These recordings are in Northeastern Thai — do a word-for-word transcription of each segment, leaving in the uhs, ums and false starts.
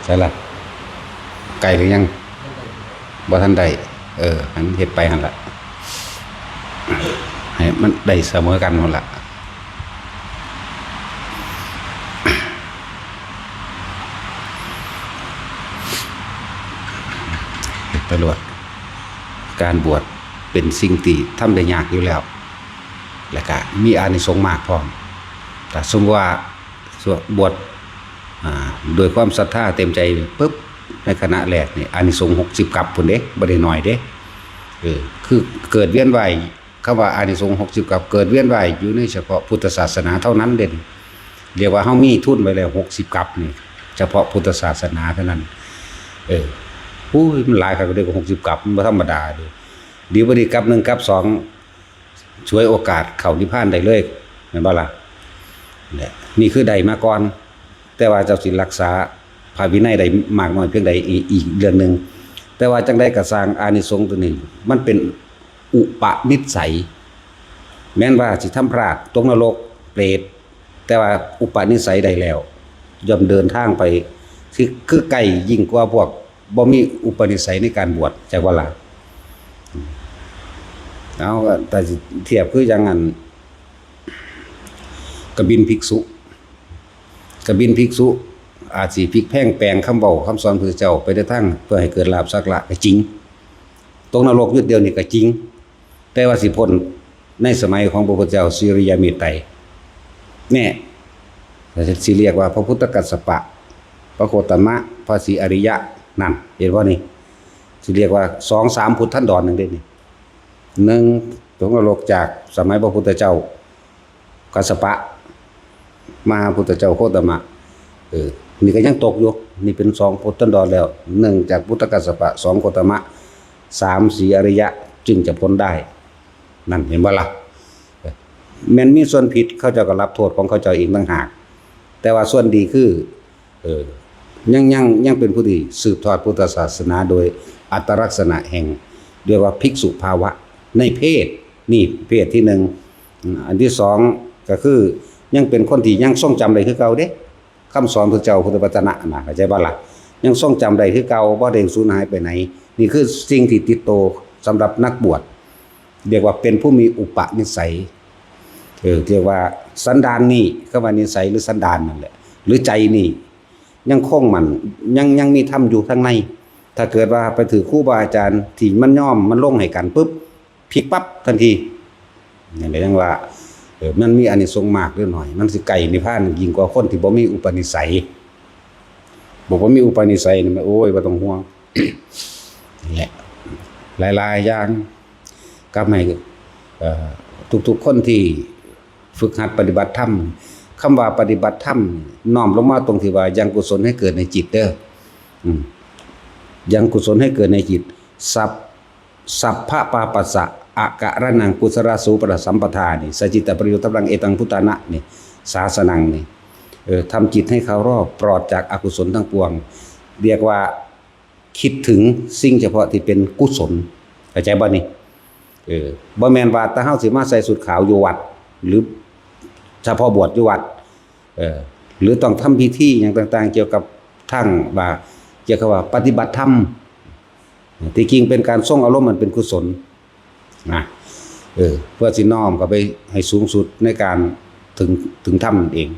ได้ละ ไกลหรือยัง บ่ทันได้ เออ หันเฮ็ดไปหั่นละ ให้มันได้เสมอกันหมดละ เฮ็ดไปโลด การบวชเป็นสิ่งที่ทำได้ยากอยู่แล้ว และก็มีอานิสงส์มากพร้อม ถ้าสมมุติว่าบวช อ่า ด้วยความศรัทธาเต็มใจปุ๊บ ในขณะแรกนี่ อานิสงส์หกสิบกัปพุ้นเด้ บ่ได้น้อยเด้ เออ คือเกิดเวียนว่าย คำว่าอานิสงส์หกสิบกัป เกิดเวียนว่ายอยู่ในเฉพาะพุทธศาสนาเท่านั้นเด้ เรียกว่าเฮามีทุนไว้แล้วหกสิบกัปนี่ เฉพาะพุทธศาสนาเท่านั้น เออ อุ้ย มันหลายคักเด้ หกสิบกัป มันบ่ธรรมดาเด้ ดีบ่ดีกัปหนึ่งกัปสอง ฉวยโอกาสเข้านิพพานได้เลย แม่นบ่ล่ะ เนี่ย นี่คือได้มาก่อน แต่ว่าเจ้าสิรักษาพระวินัยได้มากน้อยเพียงใดอีก อีกเรื่องหนึ่ง แต่ว่าจั่งใดก็ซ่าง อานิสงส์ตัวนี้ มันเป็นอุปนิสัย แม้นว่าสิทำพลาด ตกนรก เปรต แต่ว่าอุปนิสัยได้แล้ว ย่อมเดินทางไป คือ คือใกล้ยิ่งกว่าพวกบ่มีอุปนิสัยในการบวช จักว่าล่ะ เอา แต่สิเทียบคือจั่งอัน กบิณฑภิกษุ กบิณฑภิกษุ อาจสิพลิกแพลงแปลงคำเว้าคำสอนพระพุทธเจ้าไปในทางเพื่อให้เกิดลาภสักละก็จริง ตกนรกหยุดเดียวนี่ก็จริง แต่ว่าสิพ้นในสมัยของพระพุทธเจ้าสิริยะเมตไตรย เนี่ย สิเรียกว่าพระพุทธกัสสปะ พระโคตมะ พระศรีอริยะ นั่น เห็นบ่นี่ สิเรียกว่าสองสามพุทธันดรหนึ่งเด้นี่ หนึ่ง ตกนรกจากสมัยพระพุทธเจ้ากัสสปะ มาพุทธเจ้าโคตมะ เออ นี่ก็ยังตกอยู่ นี่เป็นสองพุทธันดรแล้ว หนึ่ง จากพุทธกัสสปะ สอง โคตมะ สาม ศรีอริยะ จึงจะพ้นได้ นั่นเห็นบ่ล่ะ แม่นมีส่วนผิด เขาเจ้าก็รับโทษของเขาเจ้าเองต่างหาก แต่ว่าส่วนดีคือ เออ ยัง ยัง ยังเป็นผู้ที่สืบทอดพุทธศาสนาโดยอัตลักษณะแห่ง เรียกว่าภิกษุภาวะในเพศ นี่เพศที่หนึ่ง อืม อันที่สองก็คือยังเป็นคนที่ยังทรงจำได้คือเก่าเด้ คำสอนพระเจ้าพุทธวจนะนะ เข้าใจบ่ล่ะ ยังทรงจำได้คือเก่า บ่ได้สูญหายไปไหน นี่คือสิ่งที่ติดโตสำหรับนักบวช เรียกว่าเป็นผู้มีอุปนิสัย เออ เรียกว่าสันดานนี่ คำว่านิสัยหรือสันดานนั่นแหละ หรือใจนี่ ยังคงมั่น ยัง ยังมีธรรมอยู่ข้างใน ถ้าเกิดว่าไปถือครูบาอาจารย์ที่มันยอมมันลงให้กันปุ๊บ พลิกปั๊บทันที นั่นแหละยังว่า เออ มันมีอานิสงส์มากหรือน้อย มันสิใกล้นิพพานยิ่งกว่าคนที่บ่มีอุปนิสัย บ่ บ่มีอุปนิสัยนี่มัน โอ้ย บ่ต้องห่วง นี่แหละ หลายๆอย่าง กลับมาให้ เอ่อ ทุกๆคนที่ฝึกหัดปฏิบัติธรรม คำว่าปฏิบัติธรรม น้อมลงมาตรงที่ว่ายังกุศลให้เกิดในจิตเด้อ อืม ยังกุศลให้เกิดในจิต สัพ สัพพะปาปัสสะ อากะระนังกุศลสูปะสัมปทานี่ สจิตตประโยชน์ตับรังเอตังพุทธานะนี่ ศาสนังนี่ เออ ทำจิตให้เคารอบปลอดจากอกุศลทั้งปวง เรียกว่าคิดถึงสิ่งเฉพาะที่เป็นกุศล เข้าใจบ่นี่ เออ บ่แม่นว่าแต่เฮาสิมาใส่ชุดขาวอยู่วัด หรือเฉพาะบวชอยู่วัด เออ หรือต้องทำพิธีหยังต่างๆ เกี่ยวกับทางว่า เกี่ยวกับว่าปฏิบัติธรรม ที่จริงเป็นการทรงอารมณ์อันเป็นกุศลนะ เออ เพื่อสิน้อมเข้าไปให้สูงสุดในการถึง ถึงธรรมนั่นเอง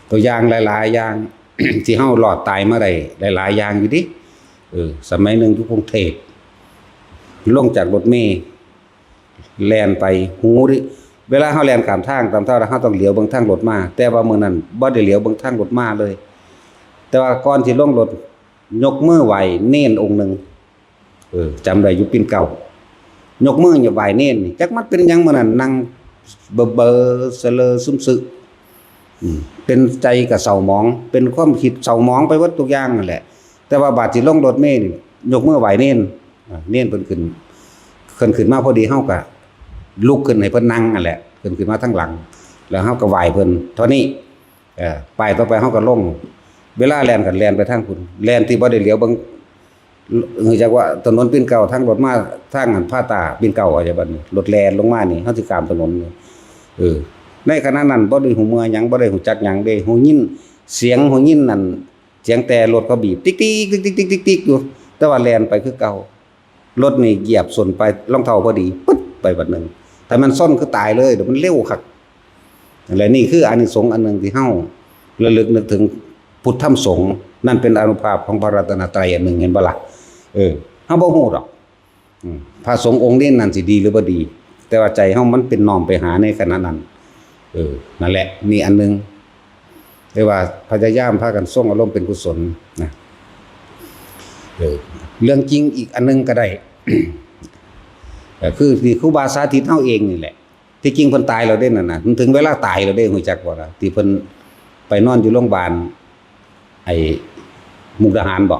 ตัวอย่างหลายๆอย่าง ที่เฮารอดตายมาได้หลายๆอย่างอยู่เด้ เออ สมัยหนึ่งอยู่กรุงเทพฯ ลงจากรถเมล์ แล่นไป หูดิ เวลาเฮาแล่นข้ามทางตามทางแล้ว เฮาต้องเหลียวเบิ่งทางรถมา แต่ว่ามื้อนั้นบ่ได้เหลียวเบิ่งทางรถมาเลย แต่ว่าก่อนสิลงรถ ยกมือไหว้เณรองค์หนึ่ง เออ จำได้อยู่ปิ่นเกล้า ยกมือไหว้เณรนี่ จักมันเป็นหยังมื้อนั้น นั่งเบอๆ เสลอซึมซึ อืม เป็นใจก็เศร้าหมอง เป็นความคิดเศร้าหมองไปหมดทุกอย่างนั่นแหละ แต่ว่าบาดสิลงรถเมล์นี่ ยกมือไหว้เณร อ่า เณรเพิ่นขึ้น เพิ่นขึ้นมาพอดี เฮาก็ลุกขึ้นให้เพิ่นนั่งนั่นแหละ เพิ่นขึ้นมาทางหลัง แล้วเฮาก็ไหว้เพิ่นเท่านี้ เออ ป้ายต่อไปเฮาก็ลง เวลาแล่นก็แล่นไปทางพุ้น แล่นที่บ่ได้เหลียวเบิ่ง คือจักว่าถนนปิ่นเกล้า ทางรถมา ทางอันพาต้าปิ่นเกล้า เข้าใจบ่นี่ รถแล่นลงมานี่ เฮาสิข้ามถนนนี่ เออ ในขณะนั้นบ่ได้หูเมื่อหยัง บ่ได้ฮู้จักหยังเด้ ฮู้ยินเสียง ฮู้ยินนั่น เสียงแต่รถเขาบีบ ติ๊กติ๊กติ๊กติ๊กติ๊กติ๊กติ๊กอยู่ แต่ว่าแล่นไปคือเก่า รถนี่เหยียบส้นไป รองเท้าพอดี ปึ๊ด ไปบัดหนึ่ง ถ้ามันส้นคือตายเลย เดี๋ยวมันเร็วคัก และนี่คืออานิสงส์อันหนึ่งที่เฮาระลึกนึกถึงพุทธธรรมสงฆ์ นั่นเป็นอานุภาพของพระรัตนตรัยอันหนึ่ง เห็นบ่ล่ะ เออ เฮาบ่ฮู้ดอก อืม พระสงฆ์องค์นี้นั่นสิดีหรือบ่ดี แต่ว่าใจเฮามันเป็นน้อมไปหาในขณะนั้น เออ นั่นแหละ นี่อันหนึ่ง เรียกว่าพยายามพากันทรงอารมณ์เป็นกุศลนะ เออ เรื่องจริงอีกอันหนึ่งก็ได้ ก็คือที่ครูบาสาธิตเฮาเองนี่แหละ ที่จริงเพิ่นตายแล้วเด้นั่นน่ะ มันถึงเวลาตายแล้วเด้ ฮู้จักบ่ล่ะ ที่เพิ่นไปนอนอยู่โรงพยาบาล ไอ้มุกดาหารบ่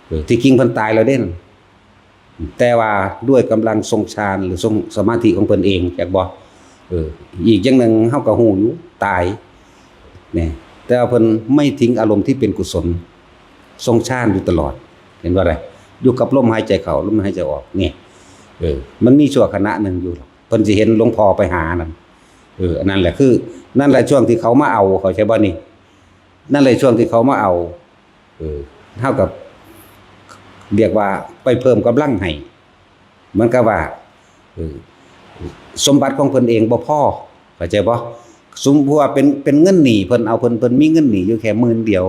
เออ ที่จริงเพิ่นตายแล้วเด้นั่น แต่ว่าด้วยกำลังทรงฌานหรือทรงสมาธิของเพิ่นเอง จักบ่ เออ อีกอย่างหนึ่งเฮาก็ฮู้อยู่ ตาย เนี่ย แต่ว่าเพิ่นไม่ทิ้งอารมณ์ที่เป็นกุศล ทรงฌานอยู่ตลอด เห็นบ่ล่ะ อยู่กับลมหายใจเข้า ลมหายใจออก เนี่ย เออ มันมีชั่วขณะหนึ่งอยู่ เพิ่นสิเห็นหลวงพ่อไปหานั่น เออ อันนั้นแหละคือ นั่นแหละช่วงที่เขามาเอา เข้าใจบ่นี่ นั่นแหละช่วงที่เขามาเอา เออ เท่ากับ เรียกว่าไปเพิ่มกำลังให้ เหมือนกับว่า เออ สมบัติของเพิ่นเองบ่พอ เข้าใจบ่ สมมุติว่าเป็น เป็นเงินหนี้เพิ่น เอาเพิ่น เพิ่นมีเงินหนี้อยู่แค่หมื่นเดียว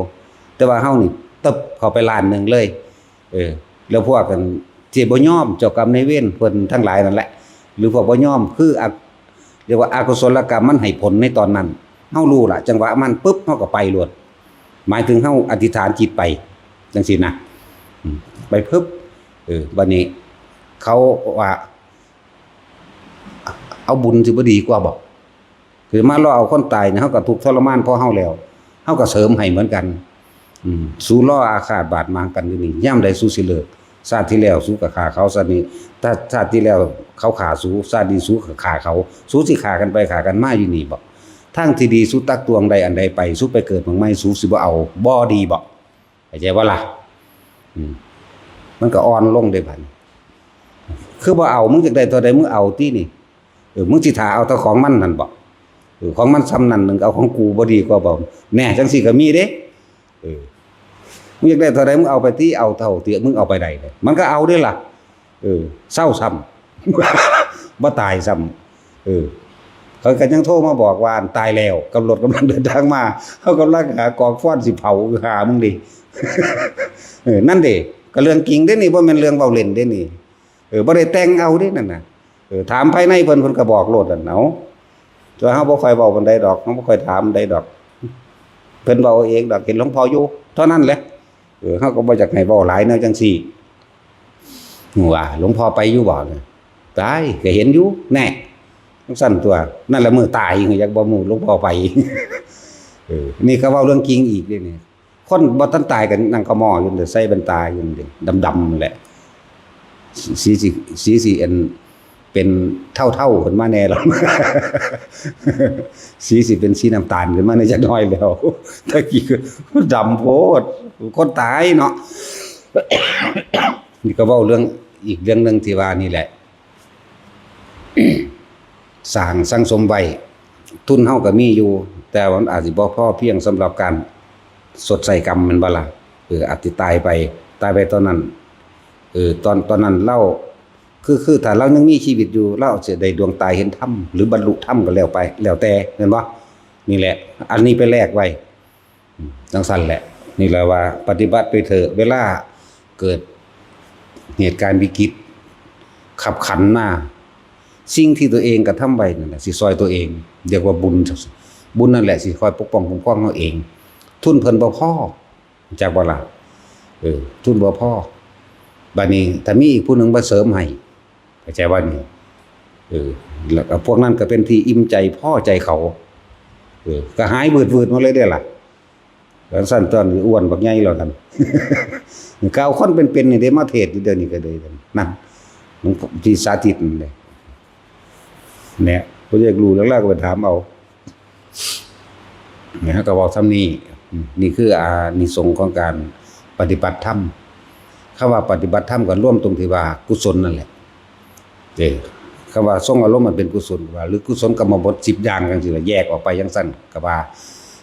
แต่ว่าเฮานี่ตึบเข้าไปล้านหนึ่งเลย เออ แล้วพวกกันที่บ่ยอม เจ้ากรรมนายเวรเพิ่นทั้งหลายนั่นแหละ หรือพวกบ่ยอม คืออัก เรียกว่าอกุศลกรรมมันให้ผลในตอนนั้น เฮารู้ล่ะ จังหวะมันปุ๊บ เฮาก็ไปโลด หมายถึงเฮาอธิษฐานจิตไป จังซี่นะ อืม ไปปุ๊บ เออ บัดนี้ เขาว่า เอาบุญสิบ่ดีกว่าบ่ คือมารอเอาคนตายเนี่ย เฮาก็ทุกข์ทรมานพอเฮาแล้ว เฮาก็เสริมให้เหมือนกัน อืม สูรออาฆาตบาดหมางกันอยู่นี่ ยามใดสูสิเลิก ชาติที่แล้วสูก็ฆ่าเขา ชาตินี้ ถ้าชาติที่แล้วเขาฆ่าสู ชาตินี้สูก็ฆ่าเขา สูสิฆ่ากันไปฆ่ากันมาอยู่นี่บ่ ทางที่ดีสูตักตวงได้อันใดไป สูไปเกิดหม่องใหม่ สูสิบ่เอา บ่ดีบ่ เข้าใจบ่ล่ะ อืม มันก็อ่อนลงเด้บัดนี้ คือบ่เอา มึงอยากได้เท่าใดมึงเอาตินี่ เออ มึงสิถ่าเอาแต่ของมันนั่นบ่ เออ ของมันส่ำนั่น มึงเอาของกูบ่ดีกว่าบ่ แน่ จังซี่ก็มีเด้ เออ มึงอยากได้เท่าใดมึงเอาไปติ เอาเท่าที่มึงเอาไปได้เลย มันก็เอาเด้ล่ะ เออ เซาซ้ำ บ่ตายซ้ำ เออ เขาก็ยังโทรมาบอกว่าตายแล้ว กับรถกำลังเดินทางมา เขากำลังหากองฟอนสิเผา หามึงดิ เออ นั่นเด้ ก็เรื่องจริงเด้นี่ บ่แม่นเรื่องเว้าเล่นเด้นี่ เออ บ่ได้แต่งเอาเด้นั่นน่ะ เออ ถามภายในเพิ่น เพิ่นก็บอกโลดนั่น เอา แต่เฮาบ่ค่อยเว้าปานใดดอก เฮาบ่ค่อยถามปานใดดอก เพิ่นเว้าเองดอก เห็นหลวงพ่ออยู่ เท่านั้นแหละ เออ เฮาก็บ่อยากให้เว้าหลายแนวจังซี่ ว่าหลวงพ่อไปอยู่บ่เนี่ย ตาย ก็เห็นอยู่ แน่ จังซั่นตัว นั่นแหละมื้อตาย อยากบ่มื้อหลวงพ่อไป เออ นี่ก็เว้าเรื่องจริงอีกเด้นี่ คนบ่ทันตายก็นั่งขะหม้ออยู่เด้ ใส่แว่นตาอยู่เด้ ดำๆนั่นแหละ สีสิ สีสิอัน เป็นเทาๆขึ้นมาแน่แล้ว สีสิเป็นสีน้ำตาลขึ้นมาแน่จักหน่อยแล้ว ตะกี้ก็ดำโพด คนตายเนาะ นี่ก็เว้าเรื่อง อีกเรื่องหนึ่งที่ว่านี่แหละ สร้างสั่งสมไว้ ทุนเฮาก็มีอยู่ แต่ว่ามันอาจสิบ่พอเพียงสำหรับการชดใช้กรรม แม่นบ่ล่ะ เออ อาจสิตายไป ตายไปตอนนั้น เออ ตอน ตอนนั้นลาว คือ คือถ้าลาวยังมีชีวิตอยู่ ลาวสิได้ดวงตาเห็นธรรม หรือบรรลุธรรมก็แล้วไป แล้วแต่ แม่นบ่ นี่แหละ อันนี้ไปแลกไว้ อืม จังซั่นแหละ นี่แหละว่าปฏิบัติไปเถอะ เวลาเกิดเหตุการณ์วิกฤต คับขันมา สิ่งที่ตัวเองกระทำไว้นั่นแหละ สิซ่อยตัวเอง เรียกว่าบุญ บุญนั่นแหละสิคอยปกป้องคุ้มครองเฮาเอง ทุนเพิ่นบ่พอ จักบ่ล่ะ เออ ทุนบ่พอ บัดนี้ถ้ามีอีกผู้หนึ่งมาเสริมให้ เข้าใจบ่นี่ เออ แล้วก็พวกนั้นก็เป็นที่อิ่มใจพอใจเขา เออ ก็หายวืดๆมาเลยเด้ล่ะ แล้วซั่นตอนนี้อ้วนบักใหญ่แล้วนั่น ก็เอาคนเป็นๆนี่เด้มาเทศน์อยู่เดี๋ยวนี้ก็เลย นั่น หลวงพ่อที่สาธิตนั่นเลย เนี่ย บ่อยากรู้แล้ว ก็ไปถามเอา เนี่ย ก็เว้าส่ำนี้ อืม นี่คืออานิสงส์ของการปฏิบัติธรรม คำว่าปฏิบัติธรรมก็รวมตรงที่ว่ากุศลนั่นแหละ เออ คำว่าทรงอารมณ์มันเป็นกุศลว่า หรือกุศลกรรมบทสิบอย่างจังซี่ล่ะ แยกออกไปจังซั่นก็ว่า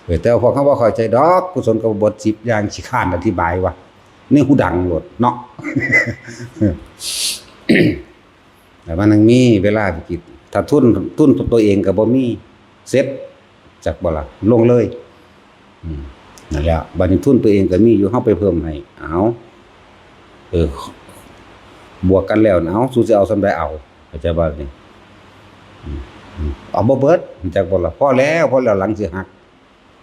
เออ แต่ว่าพวกเขาบ่เข้าใจดอก กุศลกรรมบทสิบอย่าง ขี้คร้านอธิบายว่า ในหูดังโลดเนาะ แต่มันยังมีเวลาไปคิด ถ้าทุน ทุนตัวเองก็บ่มี เสร็จ จักบ่ล่ะ ลงเลย อืม นั่นแหละ บัดนี้ทุนตัวเองก็มีอยู่ เฮาไปเพิ่มให้ เอา เออ บวกกันแล้วนะ เอา สูสิเอาส่ำใดเอา เข้าใจบ่นี่ อืม อืม เอาบ่เบิด จักบ่ล่ะ พอแล้ว พอแล้ว หลังสิหัก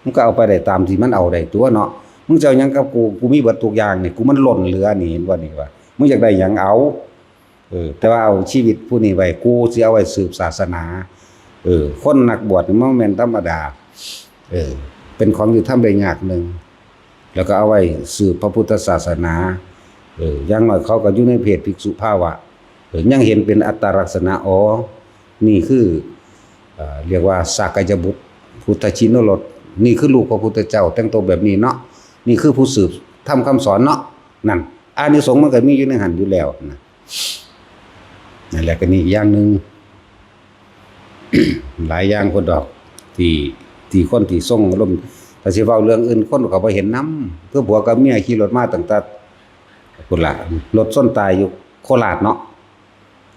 มึงก็เอาไปได้ตามที่มันเอาได้ตั๊วเนาะ มึงจะเอาหยังกับกู กูมีเบิดทุกอย่างนี่ กูมันล้นเหลือนี่ เห็นบ่นี่ว่า มึงอยากได้หยังเอา เออ แต่ว่าเอาชีวิตผู้นี้ไว้ กูสิเอาไว้สืบศาสนา เออ คนนักบวชนี่มันแม่นธรรมดา เออ เป็นของที่ทำได้ยากหนึ่ง แล้วก็เอาไว้สืบพระพุทธศาสนา เออ อย่างน้อยเขาก็อยู่ในเพศภิกษุภาวะ เออ ยังเห็นเป็นอัตตลักษณะ อ๋อ นี่คือ เอ่อ เรียกว่าสากยบุตร พุทธชินรส นี่คือลูกพระพุทธเจ้า แต่งตัวแบบนี้เนาะ นี่คือผู้สืบธรรมคำสอนเนาะ นั่น อานิสงส์มันก็มีอยู่ในหั้นอยู่แล้วนะ นั่นแหละ ก็นี่อีกอย่างหนึ่ง หลายอย่างโพดดอก ที่ ที่คนที่ทรงอารมณ์ ถ้าสิเว้าเรื่องอื่น คนก็บ่เห็นนำ คือผัวกับเมียขี่รถมาตั้งแต่พุ้นล่ะ รถชนตายอยู่โคราชเนาะ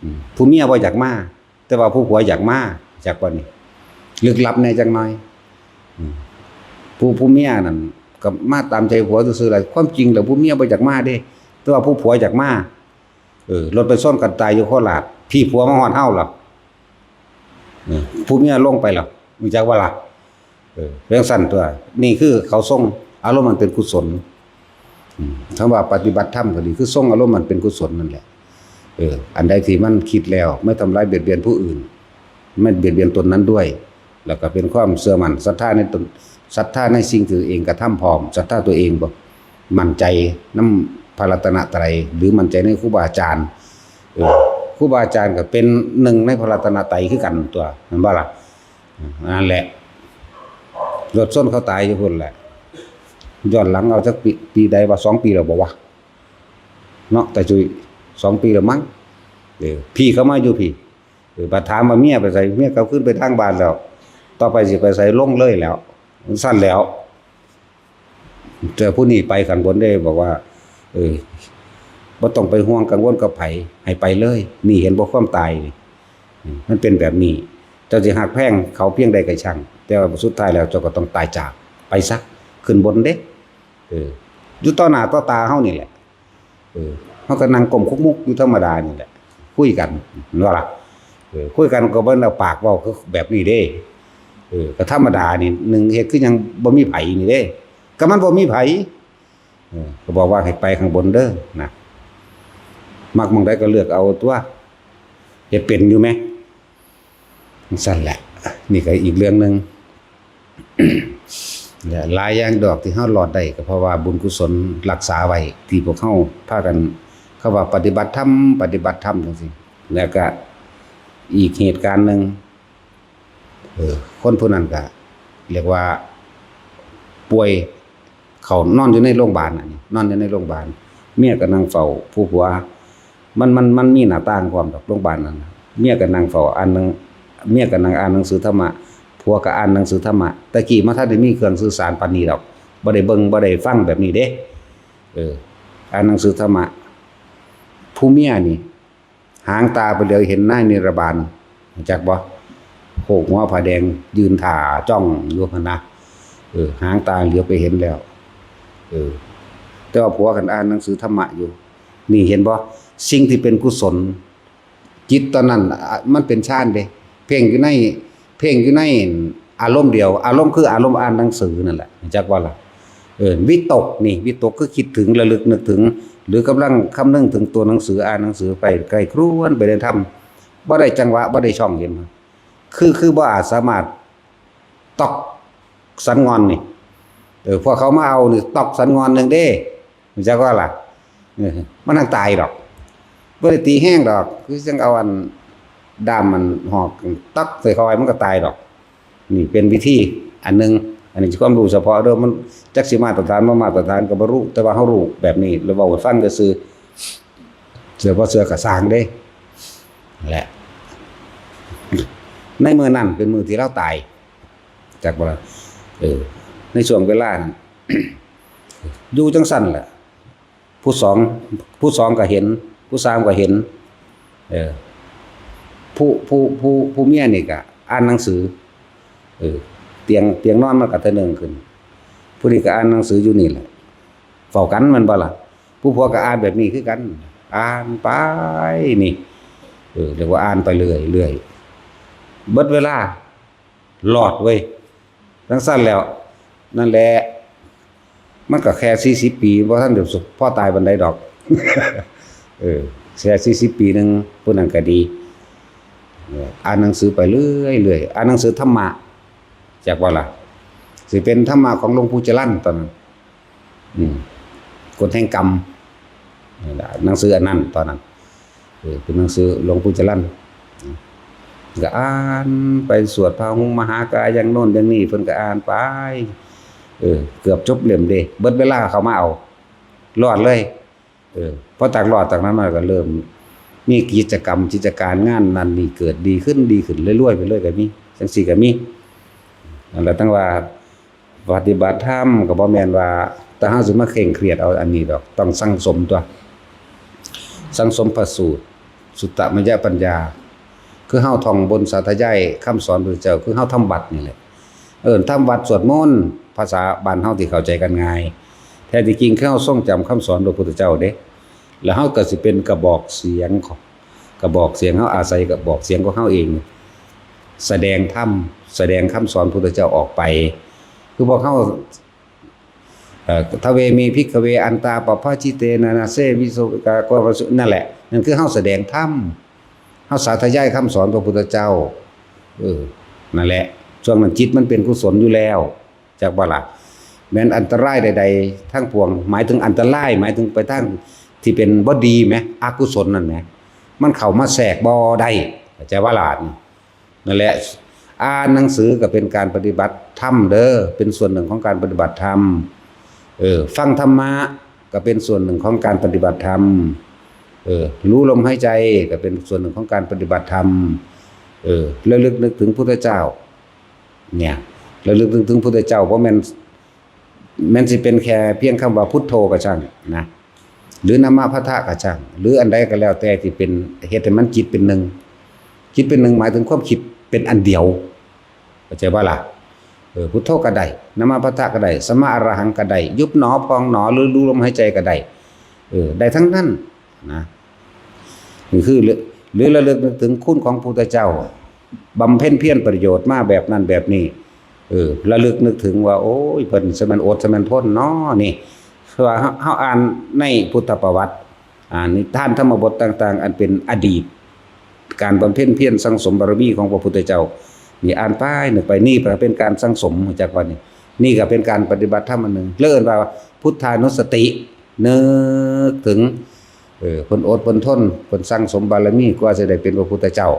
อืม ผู้เมียบ่อยากมา แต่ว่าผู้ผัวอยากมา จักบ่นี่ ลึกลับแน่จักหน่อย อืม ผู้ ผู้เมียนั่นก็มาตามใจผัวซื่อๆล่ะ ความจริงแล้วผู้เมียบ่อยากมาเด้ แต่ว่าผู้ผัวอยากมา เออ รถไปชนกันตายอยู่โคราช พี้ผัวมาฮอดเฮาแล้ว เออ ผู้เมียลงไปแล้ว รู้จักบ่ล่ะ เออ จั่งซั้นตั๊ว นี่คือเขาทรงอารมณ์อันเป็นกุศล อืม คำว่าปฏิบัติธรรมก็ดี คือทรงอารมณ์อันเป็นกุศลนั่นแหละ เออ อันใดที่มันคิดแล้วไม่ทำร้ายเบียดเบียนผู้อื่น ไม่เบียดเบียนตนนั้นด้วย แล้วก็เป็นความเชื่อมั่น ศรัทธาในตน ศรัทธาในสิ่งที่ตัวเองกระทำพร้อม ศรัทธาตัวเองบ่ มั่นใจนำพระรัตนตรัย หรือมั่นใจในครูบาอาจารย์ เออ ครูบาอาจารย์ก็เป็นหนึ่งในพระรัตนตรัยคือกันตั๊ว แม่นบ่ล่ะ นั่นแหละ รถชนเขาตายอยู่พุ้นแหละ ย้อนหลังเอาจักปี ปีใดวะ สองปีแล้วบ่วะ เนาะ ตาจุ้ย สองปีแล้วมั้ง เออ พี้เขามาอยู่พี้ เออ บัดถามว่าเมียไปไส เมียกลับคืนไปทางบ้านแล้ว ต่อไปสิไปไส ลงเลยแล้ว ซั้นแล้ว แต่ผู้นี้ไปข้างบนเด้ บอกว่า เออ บ่ต้องไปห่วงกังวลกับไผ ให้ไปเลย นี่เห็นบ่ ความตายนี่ อืม มันเป็นแบบนี้ เจ้าสิฮักแพงเขาเพียงใดก็ช่าง แต่ว่าสุดท้ายแล้วเจ้าก็ต้องตายจาก ไปซะ ขึ้นบนเด้ เออ อยู่ต่อหน้าต่อตาเฮานี่แหละ เออ เฮาก็นั่งก้มคุกมุกอยู่ธรรมดานี่แหละ คุยกัน แม่นบ่ล่ะ เออ คุยกันก็บ่ได้เอาปากเว้าคือแบบนี้เด้ เออ ก็ธรรมดานี่ หนึ่ง เฮ็ดคือยังบ่มีไผนี่เด้ ก็มันบ่มีไผ เออ ก็บอกว่าให้ไปข้างบนเด้อนะ มักหม่องใดก็เลือกเอาตั๊ว เฮ็ดเป็นอยู่แหม จั่งซั้นแหละ นี่ก็อีกเรื่องหนึ่ง และหลายอย่างดอกที่เฮารอดได้ ก็เพราะว่าบุญกุศลรักษาไว้ ที่พวกเฮาพากัน เขาว่าปฏิบัติธรรม ปฏิบัติธรรมจั่งซี้ แล้วก็อีกเหตุการณ์หนึ่ง เออ คนผู้นั้นก็เรียกว่าป่วย เขานอนอยู่ในโรงพยาบาลน่ะนี่ นอนอยู่ในโรงพยาบาล เมียก็นั่งเฝ้าผู้ผัว มัน มัน มันมีหน้าต่างพร้อมดอกโรงพยาบาลนั่นน่ะ เมียก็นั่งเฝ้าอ่านหนัง เมียก็นั่งอ่านหนังสือธรรมะ ผัวก็อ่านหนังสือธรรมะ แต่กี้มันทันได้มีเครื่องสื่อสารปานนี้ดอก บ่ได้เบิ่งบ่ได้ฟังแบบนี้เด้ เออ อ่านหนังสือธรรมะ ผู้เมียนี่ หางตาไปเหลียวเห็นนายนิรบาล รู้จักบ่ โพกหัวผ้าแดงยืนถ่าจ้องอยู่หั้นนะ เออ หางตาเหลียวไปเห็นแล้ว เออ แต่ว่าผัวกันอ่านหนังสือธรรมะอยู่ นี่เห็นบ่ สิ่งที่เป็นกุศล จิตตอนนั้น อ่ะ มันเป็นฌานเด้ เพ่งอยู่ใน เพ่งอยู่ในอารมณ์เดียว อารมณ์คืออารมณ์อ่านหนังสือนั่นแหละ รู้จักบ่ล่ะ เออ วิตกนี่ วิตกคือคิดถึง ระลึกนึกถึง หรือกำลังคำนึงถึงตัวหนังสือ อ่านหนังสือไป ใคร่ครวญไปในธรรม บ่ได้จังหวะ บ่ได้ช่อง เห็นบ่ คือ คือบ่อาจสามารถต๊อกสันงอนนี่ เออ พวกเขามาเอานี่ต๊อกสันงอนหนึ่งเด้ รู้จักบ่ล่ะ เออ มันต้องตายดอก บ่ได้ตีแฮงดอก คือจั่งเอาอันด้ามมันหอกต๊อกใส่เขาไว้ มันก็ตายดอก นี่เป็นวิธีอันหนึ่ง อันนี้ความรู้เฉพาะเด้อ มันจักสิมาตรฐานบ่มาตรฐานก็บ่รู้ แต่ว่าเฮารู้แบบนี้ แล้วเว้าให้ฟังซื่อๆ เชื่อบ่เชื่อก็ซ่างเด้ แหละ ในมื้อนั้นเป็นมื้อที่ลาวตาย จักบ่ล่ะ เออ ในช่วงเวลานั้น อยู่จังซั่นแหละ ผู้สอง ผู้สองก็เห็น ผู้สามก็เห็น เออ ผู้ ผู้ ผู้ ผู้เมียนี่ก็อ่านหนังสือ เออ เตียง เตียงนอนมันก็เทื่อหนึ่งขึ้น ผู้นี้ก็อ่านหนังสืออยู่นี่แหละ เฝ้ากันแม่นบ่ล่ะ ผู้ผัวก็อ่านแบบนี้คือกัน อ่านไปนี่ เออ เรียกว่าอ่านไปเรื่อยๆ เบิดเวลา รอดเว้ย จั่งซั้นแล้ว นั่นแหละ มันก็แค่สี่สิบปี บ่ทันได้พอตายปานใดดอก เออ แค่สี่สิบปีหนึ่ง ผู้นั้นก็ดี เออ อ่านหนังสือไปเรื่อยๆ อ่านหนังสือธรรมะ จักว่าล่ะ สิเป็นธรรมะของหลวงปู่จรัญตอนนั้น อืม กฎแห่งกรรม นั่นล่ะ หนังสืออันนั้นตอนนั้น เออ เป็นหนังสือหลวงปู่จรัญ ก็อ่านไป สวดพาหุงมหากา อย่างโน้นอย่างนี้ เพิ่นก็อ่านไป เออ เกือบจบเล่มเด้ เบิดเวลาเข้ามาเอา รอดเลย เออ พอจากรอดจากนั้นมาก็เริ่มมีกิจกรรมกิจการงานนั่นนี่ เกิดดีขึ้นดีขึ้น รวยๆ ไปเลยก็มี จั่งซี้ก็มี นั่นแหละ ตั้งว่าปฏิบัติธรรมก็บ่แม่นว่าแต่เฮาสิมาเคร่งเครียดเอาอันนี้ดอก ต้องสั่งสมตัว สั่งสมพระสูตร สุตตมยปัญญา คือเฮาท่องบนสาธยายคำสอนพระเจ้า คือเฮาทำวัตรนี่แหละ เออ ทำวัตรสวดมนต์ ภาษาบ้านเฮาที่เข้าใจกันง่าย แท้ที่จริงคือเฮาทรงจำคำสอนพระพุทธเจ้าเด้ แล้วเฮาก็สิเป็นกระบอกเสียงของ กระบอกเสียง เฮาอาศัยกระบอกเสียงของเฮาเอง แสดงธรรม แสดงคำสอนพุทธเจ้าออกไป คือพวกเฮา เอ่อ ทเวเมภิกขเว อันตา ปภาจิเตนะ นะเสวิโสกา ก็นั่นแหละ นั่นคือเฮาแสดงธรรม เฮาสาธยายคำสอนพระพุทธเจ้า เออ นั่นแหละ ช่วงนั้นจิตมันเป็นกุศลอยู่แล้ว จักบ่ล่ะ แม้นอันตรายใดๆ ทั้งปวง หมายถึงอันตราย หมายถึงไปทางที่เป็นบ่ดีแหม อกุศลนั่นแหม มันเข้ามาแทรกบ่ได้ เข้าใจบ่ล่ะ นั่นแหละ อ่านหนังสือก็เป็นการปฏิบัติธรรมเด้อ เป็นส่วนหนึ่งของการปฏิบัติธรรม เออ ฟังธรรมะก็เป็นส่วนหนึ่งของการปฏิบัติธรรม เออ รู้ลมหายใจก็เป็นส่วนหนึ่งของการปฏิบัติธรรม เออ ระลึกนึกถึงพุทธเจ้า เนี่ย ระลึกนึกถึงพุทธเจ้า บ่แม่น แม่นสิเป็นแค่เพียงคำว่าพุทโธก็ช่างนะ หรือนะโมพุทธะก็ช่าง หรืออันใดก็แล้วแต่ที่เป็น เฮ็ดให้มันจิตเป็นหนึ่ง จิตเป็นหนึ่งหมายถึงความคิดเป็นอันเดียว เข้าใจบ่ล่ะ เออ พุทโธก็ได้ นะโมพุทธะก็ได้ สัมมาอรหังก็ได้ ยุบหนอพองหนอ หรือรู้ลมหายใจก็ได้ เออ ได้ทั้งนั้นนะ นี่คือ หรือระลึกนึกถึงคุณของพุทธเจ้า บำเพ็ญเพียรประโยชน์มาแบบนั้นแบบนี้ เออ ระลึกนึกถึงว่า โอ้ย เพิ่นสมันอดสมันทนเนาะนี่ เพราะว่าเฮา เฮาอ่านในพุทธประวัติ อ่านนิทานธรรมบทต่างๆ อันเป็นอดีต การบำเพ็ญเพียรสั่งสมบารมีของพระพุทธเจ้า นี่อ่านไปนึกไป นี่ก็เป็นการสั่งสม รู้จักว่านี่ นี่ก็เป็นการปฏิบัติธรรมอันหนึ่ง เรียกว่าพุทธานุสติ นึกถึง เออ เพิ่นอดเพิ่นทน เพิ่นสั่งสมบารมีกว่าสิได้เป็นพระพุทธเจ้า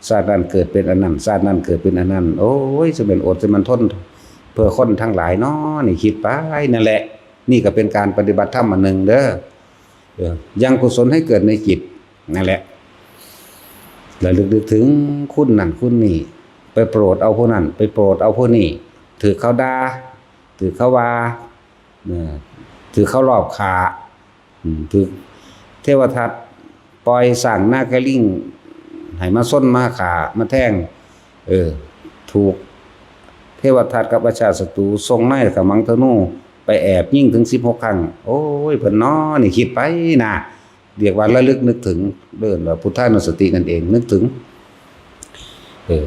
ชาตินั้นเกิดเป็นอันนั้น ชาตินั้นเกิดเป็นอันนั้น โอ้ย จะเป็นอดจะมันทน เพื่อคนทั้งหลายเนาะ นี่คิดไปนั่นแหละ นี่ก็เป็นการปฏิบัติธรรมอันหนึ่งเด้อ เออ ยังกุศลให้เกิดในจิต นั่นแหละ ระลึกนึกถึงคุณนั่นคุณนี่ ไปโปรดเอาผู้นั่น ไปโปรดเอาผู้นี่ ถืกเขาด่า ถืกเขาว่า เออ ถืกเขาลอบฆ่า อืม ถืกเทวทัตปล่อยช้างนาคลิง ให้มาชนมาฆ่ามาแทง เออ ถูกเทวทัตกับอาชาติศัตรูส่งนายกำมังธนู ไปแอบยิงถึงสิบหกครั้ง โอ้ย เพิ่นน้อนี่คิดไปนะ เรียกว่าระลึกนึกถึง เรียกว่าพุทธานุสตินั่นเอง นึกถึง เออ